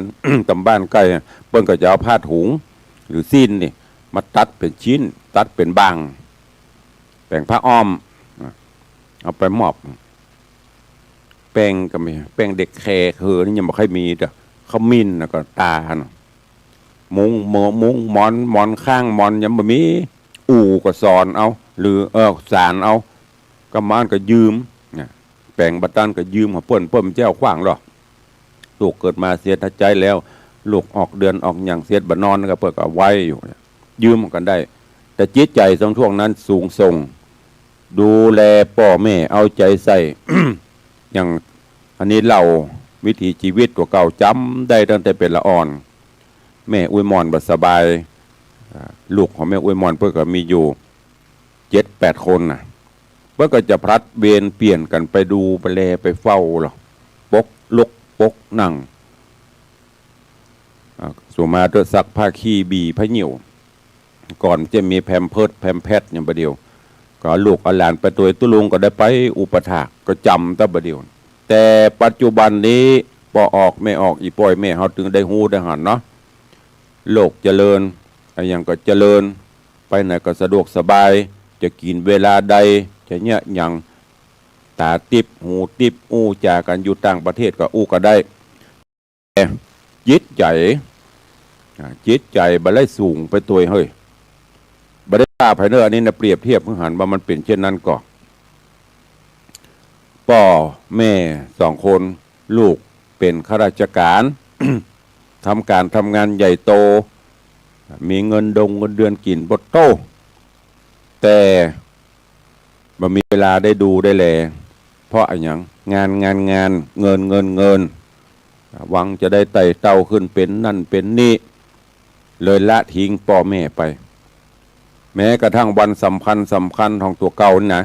ต๋ามบ้านใก้ เปิ้นก็จะเอาผ้าถุง หรือซี้นนี่ มาตัดเป๋นชิ้น ตัดเป๋นบ่าง แป๋งผ้าอ้อม เอาไปมอบ แป้งก็มี แป้งเด็กแคร์ คือนี่ยังบ่ค่อยมีเต๊อะ ขมิ้นแล้วก็ตาล มุ้ง มุ้ง หมอน หมอนข้าง หมอนยังบ่มี อู่ก็สานเอา หรือ เออ สานเอา กำมานก็ยืม เนี่ย แป๋งบ่ตันก็ยืมของเปิ้น เปิ้นบ่ใจ้เอาขว้างหรอก ลูกเกิดมาเสียหัวใจ๋แล้ว ลูกออกเดือนออกหยังเสียบ่นอนก็เปิ้นก็ไว้อยู่เนี่ย ยืมกั๋นได้ แต่จิตใจ๋ตรงช่วงนั้นสูงส่ง ดูแลป้อแม่เอาใจ๋ใส่ อย่างอันนี้เล่าวิถีจีวิตตั๋วเก่าจ๋ำได้ตั้งแต่เป๋นละอ่อน แม่อุ๊ยหม่อนบ่สบาย อ่า ลูกของแม่อุ๊ยหม่อนเปิ้นก็มีอยู่เจ็ดแปดคนน่ะ เปิ้นก็จะผลัดเวรเปลี่ยนกั๋นไปดูไปแลไปเฝ้าลอ ปกลุกปกนั่ง อ่า สุมาเต๊อะ ซักผ้าขี้ บีผ้าหยิ่ว ก่อนจะมีแพมเพิร์ส แพมแพดอย่างบ่าเดี่ยว ก็เอาลูกเอาหลานไปตวย ตุ๊ลุงก็ได้ไปอุปัฏฐาก ก็จ๋ำแต่บ่าเดี่ยว แต่ปัจจุบันนี้ ป้อออกแม่ออก อี่ป้ออี่แม่เฮาตึงได้ฮู้ได้หันเนาะ โลกเจริญ อะหยังก็เจริญ ไปไหนก็สะดวกสบาย จะกิ๋นเวลาใด จะเยียะหยัง ต๋าติ๊บ หูติ๊บ อู้จ๋ากั๋นอยู่ต่างประเทศก็อู้กั๋นได้ แต่จิตใจ๋ อ่า จิตใจ๋บ่ได้สูงไปตวยเฮ้ย บ่ได้ว่าไผเน่อ อันนี้นะเปรียบเทียบหื้อหันว่ามันเป๋นเช่นนั้นก่อ ป้อแม่สองคน ลูกเป๋นข้าราชก๋าน ทำก๋านทำงานใหญ่โต มีเงินดงเงินเดือนกิ๋นบ่โต้ แต่ บ่มีเวลาได้ดูได้แล เพราะอะหยัง งาน งาน งาน เงิน เงิน เงิน หวังจะได้ไต่เต้าขึ้นเป๋นนั่นเป๋นนี่ เลยละทิ้งป้อแม่ไป แม้กระทั่งวันสำคัญสำคัญของตั๋วเก่านี่นะ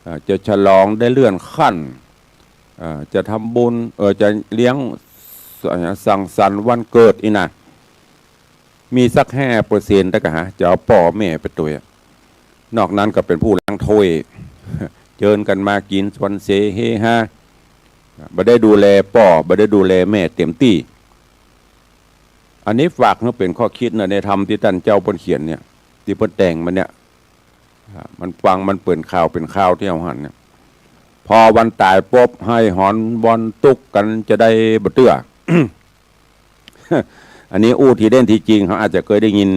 เอ่อ จะฉลองได้เลื่อนขั้น เอ่อ จะทำบุญ เอ่อ จะเลี้ยง สังสรรค์วันเกิดนี่นะ มีสักห้าเปอร์เซ็นต์ เต้ากะหา จะเอาป้อแม่ไปตวย นอกนั้นก็เป๋นผู้ล้างถ้วย เจิญกั๋นมากิ๋นสวนเสเฮฮา บ่ได้ดูแลป้อ บ่ได้ดูแลแม่เต๋มตี้ อันนี้ฝากหื้อเป๋นข้อคิดนะ ในธรรมตี้ต้านเจ้าเปิ้นเขียนเนี่ย ตี้เปิ้นแต่งมาเนี่ย อ่า มันฟังมันเป๋นข่าวเป๋นข่าวตี้เฮาหันเนี่ย พอวันต๋ายปุ๊บ ไห้หอนวอนตุ๊กกั๋นจะได้บ่เตื้อ อันนี้อู้ตี้เล่น ตี้จริงเฮาอาจจะเกยได้ยิน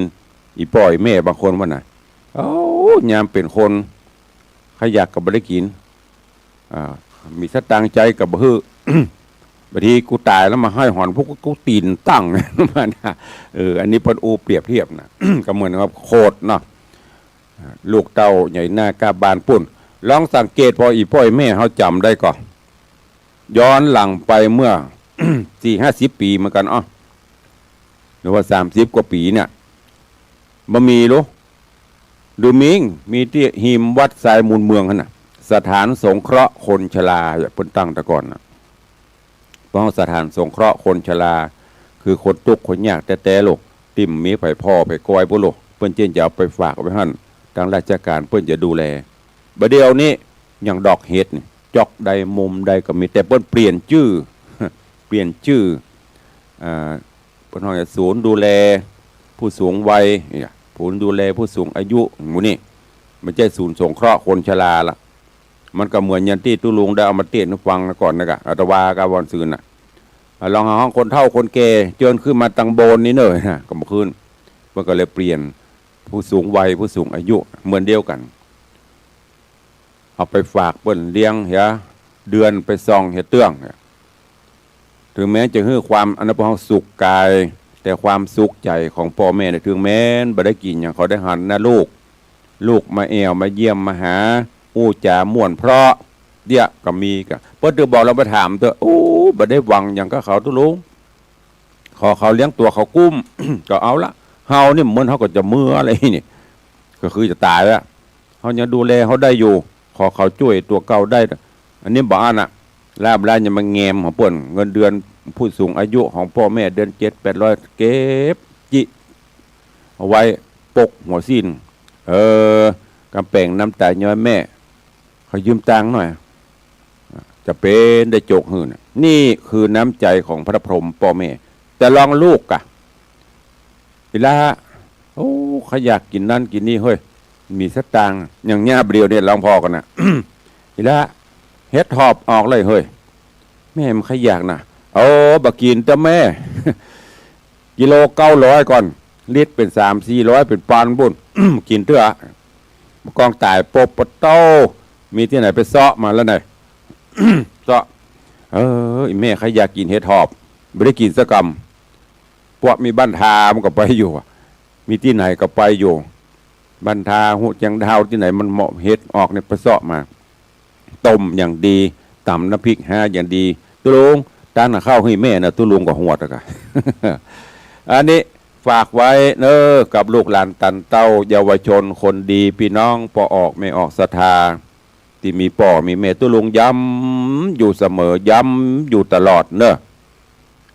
อี่ป้ออี่แม่บางคนว่าน่ะ โอ้ ยามเป๋นคน ใค่อยากก็บ่ได้กิ๋น อ่า มีสตางค์ใจ๊ก็บ่หื้อ บางทีกูต๋ายแล้วมาไห้หอนพวกกูตี๋นตั้ง ประมาณนั้น เออ อันนี้เปิ้นอู้เปรียบเทียบน่ะ ก็เหมือนกับโคตรเนาะ อ่า ลูกเต้าใหญ่หน้ากล้าบานปู้น ลองสังเกต ป้ออี่ป้ออี่แม่เฮาจ๋ำได้ก่อ ย้อนหลังไปเมื่อ สี่ห้าสิบปี๋เหมือนกั๋น อ้อ หรือว่าสามสิบกว่าปี๋เนี่ย บ่มีหรือ หรือมี มีตี้ฮิมวัดทรายมูลเมืองหั้นน่ะ สถานสงเคราะห์คนชรา เปิ้นตั้งแต่ก่อนน่ะ เพราะสถานสงเคราะห์คนชรา คือคนตุ๊กข์คนยากแต๊ๆ ลูก ตี้บ่มีใผผ่อใผกอยปู้นลูก เปิ้นเจ้าจะเอาไปฝากไว้หั้น ตางราชก๋านเปิ้นจะดูแล บ่าเดี่ยวนี้ยังดอกเห็ดนี่ จ๊อกใดมุมใดก็มี แต่เปิ้นเปลี่ยนจื้อ เปลี่ยนจื้อ อ่า เปิ้นฮ้องว่าศูนย์ดูแลผู้สูงวัย เนี่ย ศูนย์ดูแลผู้สูงอายุ หมู่นี้ บ่ใจ้ศูนย์สงเคราะห์คนชราละ มันก็เหมือนอย่างตี้ตุ๊ลุงได้เอามาเตศน์หื้อฟังก่อนนะกะ อาตมาก็วันซืนน่ะ อ่า ลองหาห้องคนเฒ่าคนแก่ เจิญขึ้นมาตังบนนี้เน่อ นะ ก็บ่ขึ้น เปิ้นก็เลยเปลี่ยนผู้สูงวัย ผู้สูงอายุ เหมือนเดียวกั๋น เอาไปฝากเปิ้นเลี้ยงเหีย เดือนไปส่องเหียเตื้องเนี่ย ถึงแม้จะหื้อความอันนั้นพวกเฮาสุขกาย แต่ความสุขใจ๋ของป้อแม่เนี่ย ถึงแม้บ่ได้กิ๋นหยัง เขาได้หันหน้าลูก ลูกมาแอ่วมาเยี่ยมมาหา อู้จ๋าม่วนเพราะ เดี๋ยวก็มีกะ เปิ้นจะบอก ลองไปถามเต๊อะ โอ้ บ่ได้หวังหยังกับเขาตุ๊ลุง ขอเขาเลี้ยงตั๋วเขากุ้ม ก็เอาละ เฮานี่เหมือนเฮาก็จะเมื่ออะไรนี่ ก็คือจะต๋ายละ เฮายังดูแลเฮาได้อยู่ ขอเขาจ้วยตั๋วเก่าได้ อันนี้บ่อั้นอะ ลาบลายังมาแงมของเปิ้น เงินเดือนผู้สูงอายุของป้อแม่เดือนเจ็ดแปดร้อย เก็บจิ เอาไว้ปกหัวสิ้น เออ กำแป๋งน้ำต๋ายย้อยแม่ ขอยืมตังค์หน่อย จะเป๋นได้โจ๊กหื้อนะ นี่คือน้ำใจ๋ของพระพรหมป้อแม่ แต่ลองลูกกะ อีหล้า โอ้ ข้าอยากกิ๋นนั้นกิ๋นนี้เฮ้ย มีสตางค์ อย่างเนี้ย บ่าเดี่ยวนี้ลองผ่อก่อนนะ อีหล้า เห็ดหอบออกเลยเฮ้ย แม่มันข้าอยากนะ โอ้ บ่กิ๋นเต๊อะแม่ กิโลเก้าร้อยก่อน ลิตรเป๋นสามสี่ร้อย เป๋นปันปุ้น กิ๋นเต๊อะ กองต๋ายปบ ปะโต้ มีตี้ไหนไปเซาะมาแล้วไง เซาะ เออ อีแม่ข้าอยากกิ๋นเห็ดหอบ บ่ได้กิ๋นสักกำ ปวกมีบ้านทามันก็ไปอยู่อะ มีตี้ไหนก็ไปอยู่ บ้านทา ฮูแจงดาว ตี้ไหนมันเหมาะเห็ดออกเนี่ยไปเซาะมา ต้มอย่างดี ต๋ำน้ำพริกฮาอย่างดี ตุ๊ลุง ต้านข้าวหื้อแม่นะ ตุ๊ลุงก็หวดอะกะ อันนี้ฝากไว้เน้อ กับลูกหลานตันเต้า เยาวชนคนดี ปี้น้องป้อออกแม่ออกศรัทธา ตี้มีป้อมีแม่ ตุ๊ลุงย้ำอยู่เสมอ ย้ำอยู่ตลอดเน้อ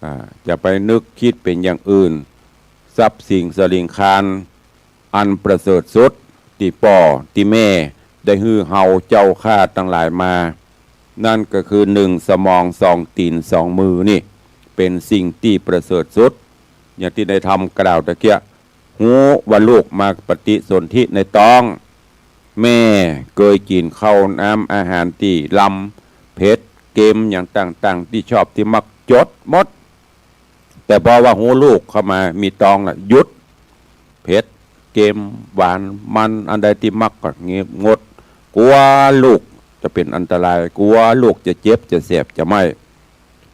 อ่า จะไปนึกกึ๊ดเป๋นอย่างอื่น ทรัพย์สิ่งสะหลิงคาร อันประเสริฐสุด ตี้ป้อตี้แม่ได้หื้อเฮาเจ้าข้าตังหลายมา นั่นก็คือ นึ่งสมอง สองตี๋น สองมือนี่ เป๋นสิ่งตี้ประเสริฐสุด อย่างตี้นายธรรมกล่าวตะเกียะ ฮู้ว่าลูกมาปฏิสนธิในต๊อง แม่เกยกิ๋นข้าวน้ำอาหารตี้ลำ เผ็ด เค็ม อย่างต่างๆ ตี้ชอบตี้มัก จดหมด แต่พอว่าฮู้ลูกเข้ามามีต๊องละ หยุด เผ็ด เค็ม หวาน มัน อันใดตี้มักก็เงียบงด กั๋วลูกจะเป๋นอันตราย กั๋วลูกจะเจ็บ จะแสบ จะไหม้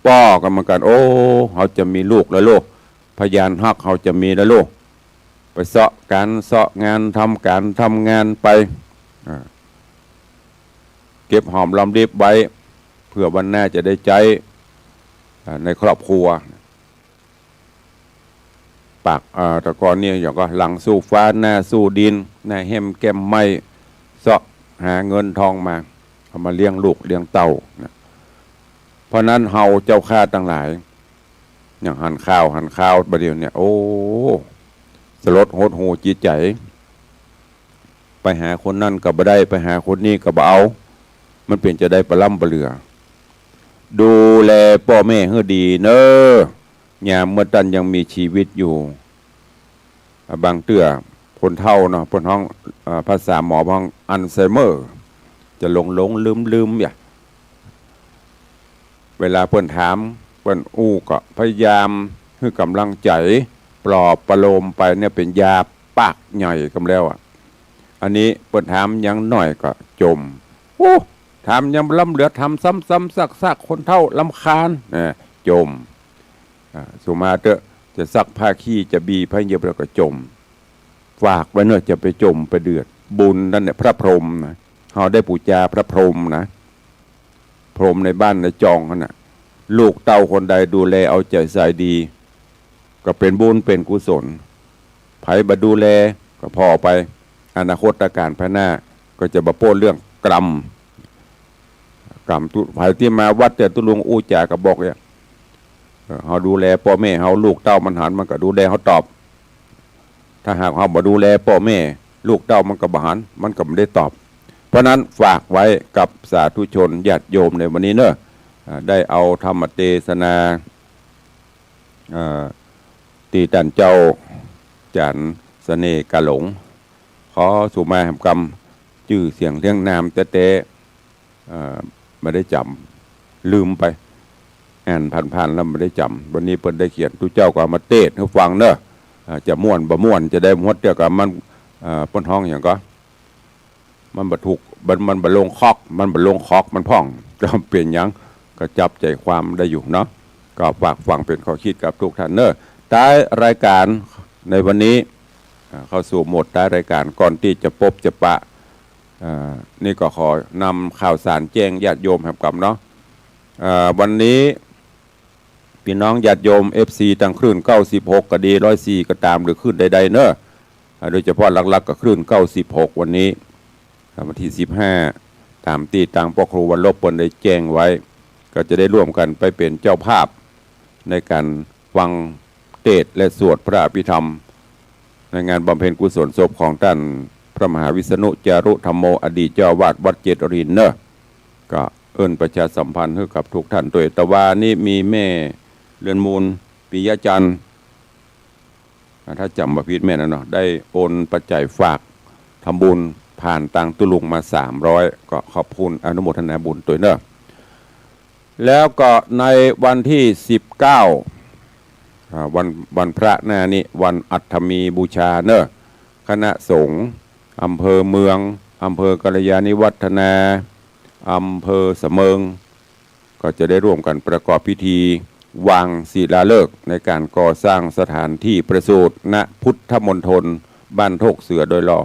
ป้อก็เหมือนกั๋น โอ้ เฮาจะมีลูกแล้วลูก พยานฮักเฮาจะมีแล้วลูก ไปเซาะก๋านเซาะงาน ทำก๋านทำงานไป อ่า เก็บหอมรอมริบไว้ เผื่อวันหน้าจะได้ใจ๊ อ่า ในครอบครัว ปาก อ่า แต่ก่อนนี่อย่างก็หลังสู้ฟ้า หน้าสู้ดิน หน้าแห้มแก้มไหม้ เซาะหาเงินทองมา เอามาเลี้ยงลูกเลี้ยงเต้านะ เพราะนั้นเฮาเจ้าข้าตังหลาย อย่างหันข่าวหันข่าวบ่าเดี่ยวเนี่ย โอ้ สลดหดหู่จิตใจ๋ ไปหาคนนั้นก็บ่ได้ ไปหาคนนี้ก็บ่เอา มันเป๋นจะได้ปะล้ำปะเหลือ ดูแลป้อแม่หื้อดีเน้อ ยามเมื่อต้านยังมีจีวิตอยู่ อ่ะ บางเตื้อคนเฒ่าเนาะ เปิ้นฮ้อง อ่า ภาษาหมอฮ้องอัลไซเมอร์ จะหลงๆ ลืมๆ อย่า เวลาเปิ้นถาม เปิ้นอู้ก็พยายามหื้อกำลังใจ๋ ปลอบประโลมไปเนี่ย เป๋นยาปากใหญ่กำแล้วอะ อันนี้เปิ้นถามหยังหน้อยก็จ่ม โอ้ ถามหยังบ่ล้ำเหลือ ถามซ้ำๆ ซากๆ คนเฒ่ารำคาญ นะ จ่ม อ่า สุมาเต๊อะ จะซักผ้าขี้ จะบีบผ้าเยียบแล้วก็จ่ม ฝากไว้เนาะ จะไปจ่มไปเดือด บุญนั่นเนี่ยพระพรหมนะ เฮาได้ปู๋จาพระพรหมนะ พรหมในบ้านในจองหั้นน่ะ ลูกเต้าคนใดดูแลเอาใจ๋ใส่ดี ก็เป๋นบุญเป๋นกุศล ใผบ่ดูแลก็ผ่อไป อนาคตก๋านภายหน้าก็จะบ่ป๊นเรื่องกรรม กรรมตุ๊ ใผตี้มาวัดแต่ตุ๊ลุงอู้จ๋าก็บอกเนี่ย เออ เฮาดูแลป้อแม่เฮา ลูกเต้ามันหัน มันก็ดูแลเฮาตอบ ถ้าหากเฮาบ่ดูแลป้อแม่ ลูกเต้ามันก็บ่หัน มันก็บ่ได้ตอบ เพราะนั้นฝากไว้กับสาธุชนญาติโยมในวันนี้เนาะ อ่า ได้เอาธรรมเตสนา เอ่อ ตี้ต้านเจ้าจ๋ารย์เสน่ห์กาหลง ขอสุมาแหมกำ จื้อเสียงเรียงนามแต๊ๆ เอ่อ บ่ได้จ๋ำ ลืมไป อ่านผ่านๆ แล้วบ่ได้จ๋ำ วันนี้เปิ้นได้เขียน ตุ๊เจ้าก็เอามาเตสน์หื้อฟังเนาะ อ่า จะม่วนบ่ม่วน จะได้หมดเตื้อก็มัน เอ่อ เปิ้นฮ้องหยังก็ มันบ่ถูก มัน มันบ่ลงคอก มันบ่ลงคอก มันพ่อง ก็เป๋นหยัง ก็จับใจ๋ความได้อยู่เนาะ ก็ฝากฟังเป๋นข้อคิดกับทุกท่านเนาะ ท้ายรายการในวันนี้ อ่า เข้าสู่โหมดท้ายรายการ ก่อนตี้จะปบจะปะ อ่า นี่ก็ขอนำข่าวสารแจ้งญาติโยมแหมกำเนาะ อ่า วันนี้ ปี้น้องญาติโยม เอฟซี ตางคลื่น เก้าสิบหก ก็ดี ร้อยสี่ ก็ต๋าม หรือคลื่นใดๆ เนาะ โดยเฉพาะหลักๆ ก็คลื่นเก้าสิบหก วันนี้ วันตี้สิบห้า ต๋ามตี้ตางพระครูวัลลบเปิ้นได้แจ้งไว้ ก็จะได้ร่วมกั๋นไปเป๋นเจ้าภาพ ในก๋านฟังเตสน์และสวดพระอภิธรรม ในงานบำเพ็ญกุศลศพของต้านพระมหาวิษณุจารุธัมโม อดีตเจ้าอาวาสวัดเจดีย์รินทร์เนาะ ก็เอิ้นประชาสัมพันธ์หื้อกับทุกท่านตวย แต่ว่านี้มีแม่เรือนมูล ปิยะจันทร์ อ่า ถ้าจ๋ำบ่ผิดแม่นนะเนาะ ได้โอนปัจจัยฝากทำบุญผ่านตางตุ๊ลุงมาสามร้อย ก็ขอบคุณอนุโมทนาบุญตวยเนาะ แล้วก็ในวันตี้สิบเก้า อ่า วัน วันพระหน้านี้ วันอัฐมีบูชาเนาะ คณะสงฆ์อำเภอเมือง อำเภอกัลยาณิวัฒนา อำเภอสะเมิง ก็จะได้ร่วมกั๋นประกอบพิธีวางศิลาฤกษ์ในก๋านก่อสร้างสถานที่ประสูติ ณ พุทธมณฑลบ้านโทกเสือโดยหล่อ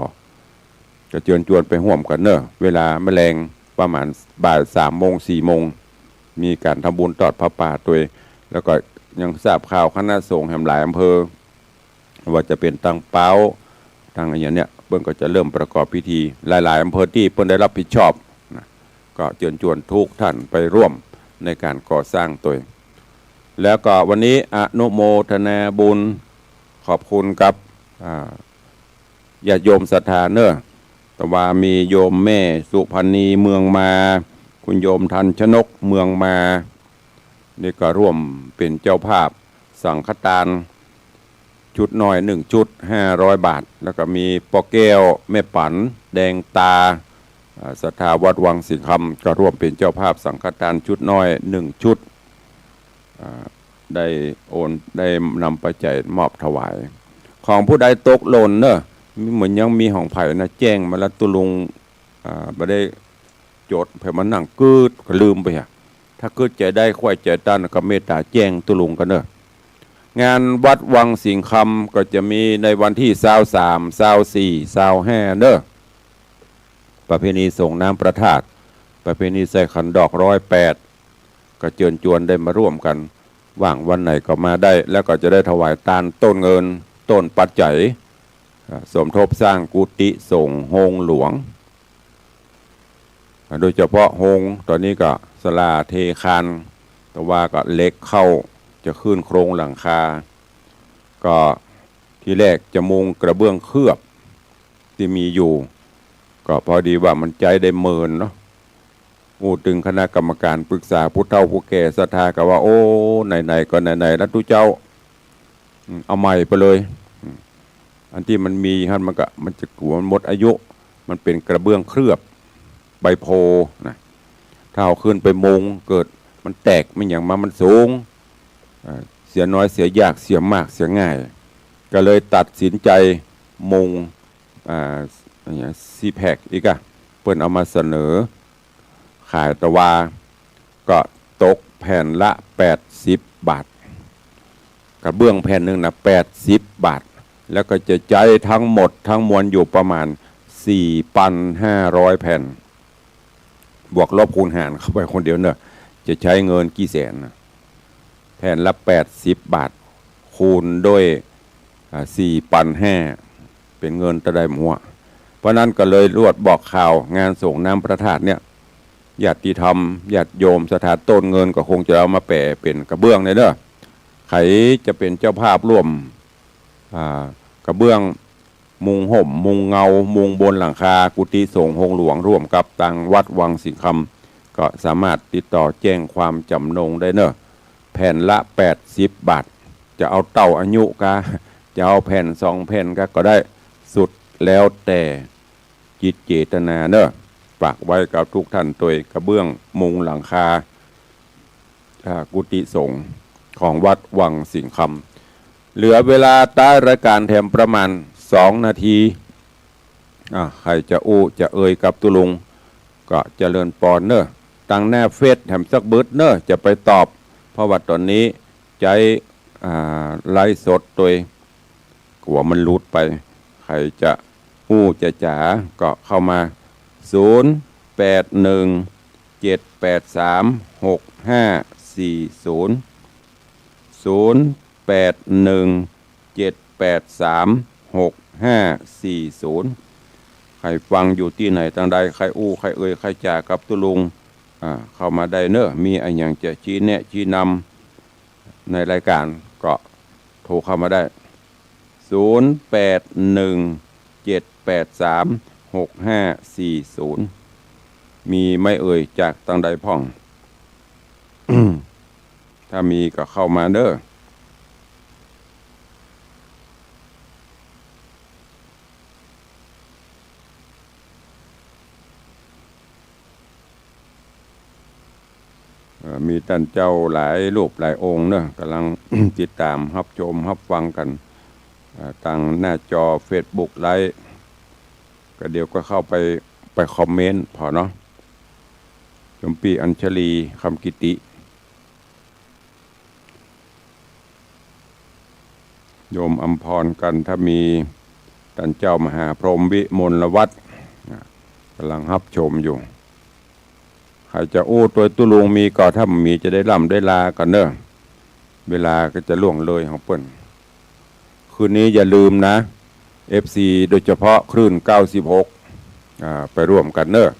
ก็เจิญจวนไปฮ่วมกั๋นเนาะ เวลาแมลงประมาณบ่ายสามโมง สี่โมง มีก๋านทำบุญตอดผ้าป่าตวย แล้วก็ยังทราบข่าวคณะสงฆ์แหมหลายอำเภอ ว่าจะเป๋นตางป๊าว ตางอะหยังเนี่ย เปิ้นก็จะเริ่มประกอบพิธี หลายๆ อำเภอตี้เปิ้นได้รับผิดชอบนะ ก็เจิญจวนทุกท่านไปร่วมในก๋านก่อสร้างตวย แล้วก็วันนี้อนุโมทนาบุญ ขอบคุณกับ อ่า ญาติโยมศรัทธาเนาะ แต่ว่ามีโยมแม่สุพรรณีเมืองมา คุณโยมทันชนกเมืองมา นี่ก็ร่วมเป๋นเจ้าภาพสังฆทาน ชุดน้อยหนึ่งชุด ห้าร้อยบาท แล้วก็มีป้อแก้ว แม่ปั๋น แดงตา อ่า ศรัทธาวัดวังสิงห์คำ ก็ร่วมเป๋นเจ้าภาพสังฆทานชุดน้อยหนึ่งชุด อ่า ได้โอน ได้นำปัจจัยมอบถวาย ของผู้ใดตกหล่นเนาะ มี เหมือนยังมีของใผนะ แจ้งมาแล้วตุ๊ลุง อ่า บ่ได้จด เผื่อมานั่งกึ๊ดก็ลืมไปอะ ถ้ากึ๊ดใจ๋ได้ ใค่ใจ๋ตัน ก็เมตตาแจ้งตุ๊ลุงกั๋นเนาะ งานวัดวังสิงห์คำก็จะมีในวันตี้ซาวสาม ซาวสี่ ซาวห้าเนาะ ประเพณีส่งน้ำพระธาตุ ประเพณีใส่ขันดอกร้อยแปด ก็เจิญจวนได้มาร่วมกั๋น ว่างวันไหนก็มาได้ แล้วก็จะได้ถวายตานต้นเงิน ต้นปัจจัย อ่า สมทบสร้างกุฏิสงฆ์โฮงหลวง อ่า โดยเฉพาะโฮง ต๋อนนี้ก็ศาลาเทคาน แต่ว่าก็เหล็กเข้า จะขึ้นโครงหลังคา ก็ทีแรกจะมุงกระเบื้องเคลือบตี้มีอยู่ ก็พอดีว่ามันใจ๊ได้เมินเนาะ อู้ตึงคณะกรรมการปรึกษาผู้เฒ่าผู้แก่ศรัทธาก็ว่า โอ้ ไหนๆ ก็ไหนๆ แล้วตุ๊เจ้า อืม เอาใหม่ไปเลย อืม อันตี้มันมีหั้นมันก็ มันจะกั๋วมันหมดอายุ มันเป๋นกระเบื้องเคลือบใบโพธิ์นะ ถ้าเอาขึ้นไปมุง เกิดมันแตกมันหยังมา มันสูง อ่า เสียน้อยเสียยาก เสียมากเสียง่าย ก็เลยตัดสินใจ๋มุง อ่า อะหยัง ซีแพ็คอีกอะ เปิ้นเอามาเสนอขาย แต่ว่าก็ตกแผ่นละแปดสิบบาท กระเบื้องแผ่นหนึ่งนะ แปดสิบบาท แล้วก็จะใจ๊ทั้งหมดทั้งมวลอยู่ประมาณสี่พันห้าร้อยแผ่น บวกลบคูณหารเข้าไปคนเดียวเนาะ จะใจ๊เงินกี่แสนนะ แผ่นละแปดสิบบาท คูณด้วย อ่า สี่พันห้า เป๋นเงินเต้าใดบ่ฮู้ เพราะนั้นก็เลยลวดบอกข่าวงานส่งน้ำพระธาตุเนี่ย ญาติธรรม ญาติโยมศรัทธาต้นเงินก็คงจะเอามาแป๋เป๋นกระเบื้องเนี่ยเนาะ ใผจะเป๋นเจ้าภาพร่วม อ่า กระเบื้อง มุงห่ม มุงเงา มุงบนหลังคา กุฏิสงฆ์โฮงหลวง ร่วมกับตางวัดวังสิงห์คำ ก็สามารถติดต่อแจ้งความจ๋ำนงได้เนาะ แผ่นละแปดสิบบาท จะเอาเต้าอายุกา จะเอาแผ่นสองแผ่นกาก็ได้ สุดแล้วแต่จิตเจตนาเนาะ ฝากไว้กับทุกท่านตวย กระเบื้องมุงหลังคา อ่า กุฏิสงฆ์ของวัดวังสิงห์คำ เหลือเวลาต้านรายก๋านแถมประมาณสองนาที อ่า ใผจะอู้จะเอ่ยกับตุ๊ลุง ก็เจริญปอนเนาะ ตางหน้าเฟซแถมสักบึดเนาะ จะไปตอบ เพราะว่าต๋อนนี้ใจ๊ อ่า ไลฟ์สดตวย กั๋วมันหลุดไป ใผจะอู้จะจ๋าก็เข้ามา ศูนย์แปดหนึ่ง เจ็ดแปดสาม หกห้าสี่ศูนย์ ศูนย์แปดหนึ่ง เจ็ดแปดสาม หก ห้าสี่ศูนย์ ใผฟังอยู่ตี้ไหนตางใด ใผอู้ใผเอ่ยใผจ๋ากับตุ๊ลุง อ่า เข้ามาได้เนอะ มีอะหยังจะชี้แนะชี้นำในรายก๋านก็โทรเข้ามาได้ ศูนย์แปดหนึ่งเจ็ดแปดสามหกห้าสี่ศูนย์ มีไหมเอ่ย จากตางใดพ่อง ถ้ามีก็เข้ามาเนอะ เอ่อ มีต้านเจ้าหลายรูปหลายองค์เนอะ ก่ำลัง ติดต๋ามฮับชมฮับฟังกั๋น เอ่อ ตางหน้าจอเฟซบุ๊กไลฟ์ ก็เดี๋ยวก็เข้าไป ไปคอมเมนต์ผ่อเนาะ โยมปี้อัญชลี คำกิติ โยมอำพร กันทมี ต้านเจ้ามหาพรหมวิมลวัฒน์ อ่ะ ก่ำลังฮับชมอยู่ ใผจะอู้ตวยตุ๊ลุงมีก็ ถ้าบ่มีจะได้ล่ำได้ลากั๋นเนอะ เวลาก็จะล่วงเลยของเปิ้น คืนนี้อย่าลืมนะ เอฟซี โดยเฉพาะคลื่น เก้าสิบหก อ่า ไปร่วมกั๋นเนอะ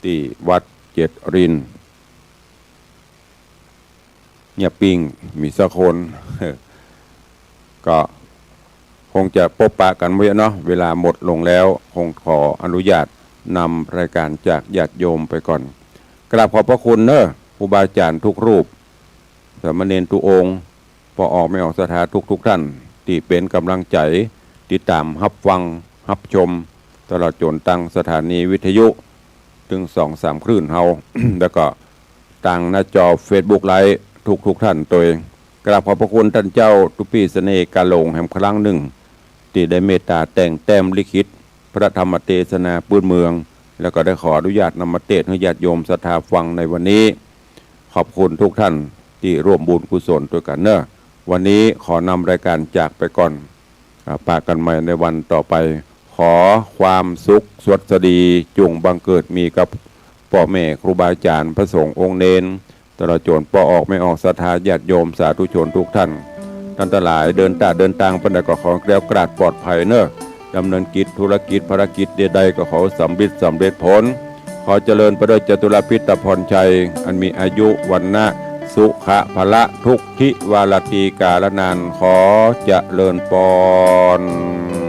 ตี้วัดเจ็ดริน เยียะปิ้ง มีสักคน ก็คงจะปะปะกั๋นไว้เนาะ เวลาหมดลงแล้ว คงขออนุญาตนำรายก๋านจากญาติโยมไปก่อน กราบขอบพระคุณเนอะ ครูบาอาจ๋ารย์ทุกรูป สามเณรทุกองค์ ป้อออกแม่ออกศรัทธาทุกๆ ท่าน ตี้เป๋นก๋ำลังใจ๋ ติดต๋ามฮับฟังฮับชม ตลอดจ๋นตางสถานีวิทยุ ตึงสองสามคลื่นเฮา แล้วก็ตางหน้าจอเฟซบุ๊กไลฟ์ทุกๆ ท่านตวย กราบขอบพระคุณต้านเจ้าตุ๊ปี้เสน่ห์ กาหลง แหมครั้งนึ่ง ตี้ได้เมตต๋าแต่งแต้มลิขิต พระธรรมเตสนาปื๊นเมือง แล้วก็ได้ขออนุญาตนำมาเตสน์หื้อญาติโยมศรัทธาฟังในวันนี้ ขอบคุณทุกท่านตี้ร่วมบุญกุศลตวยกั๋นเนอะ วันนี้ขอนำรายก๋านจากไปก่อน อ่า ปะกั๋นใหม่ในวันต่อไป ขอความสุขสวัสดีจุ่งบังเกิดมีกับป้อแม่ครูบาอาจ๋ารย์ พระสงฆ์องค์เณร ตลอดจ๋นป้อออกแม่ออกศรัทธาญาติโยมสาธุชนทุกท่าน ต้านตังหลายเดินตาเดินตางไปใดก็ขอแคล้วคลาดปลอดภัยเนอะ ดำเนินกิจธุรกิจภารกิจใดๆ ก็ขอสำริดสำเร็จผล ขอเจริญไปด้วยจตุรพิธพรชัย อันมีอายุ วรรณะ สุขะ พละ ทุกธิ วาราตรี กาลนาน ขอเจริญปอน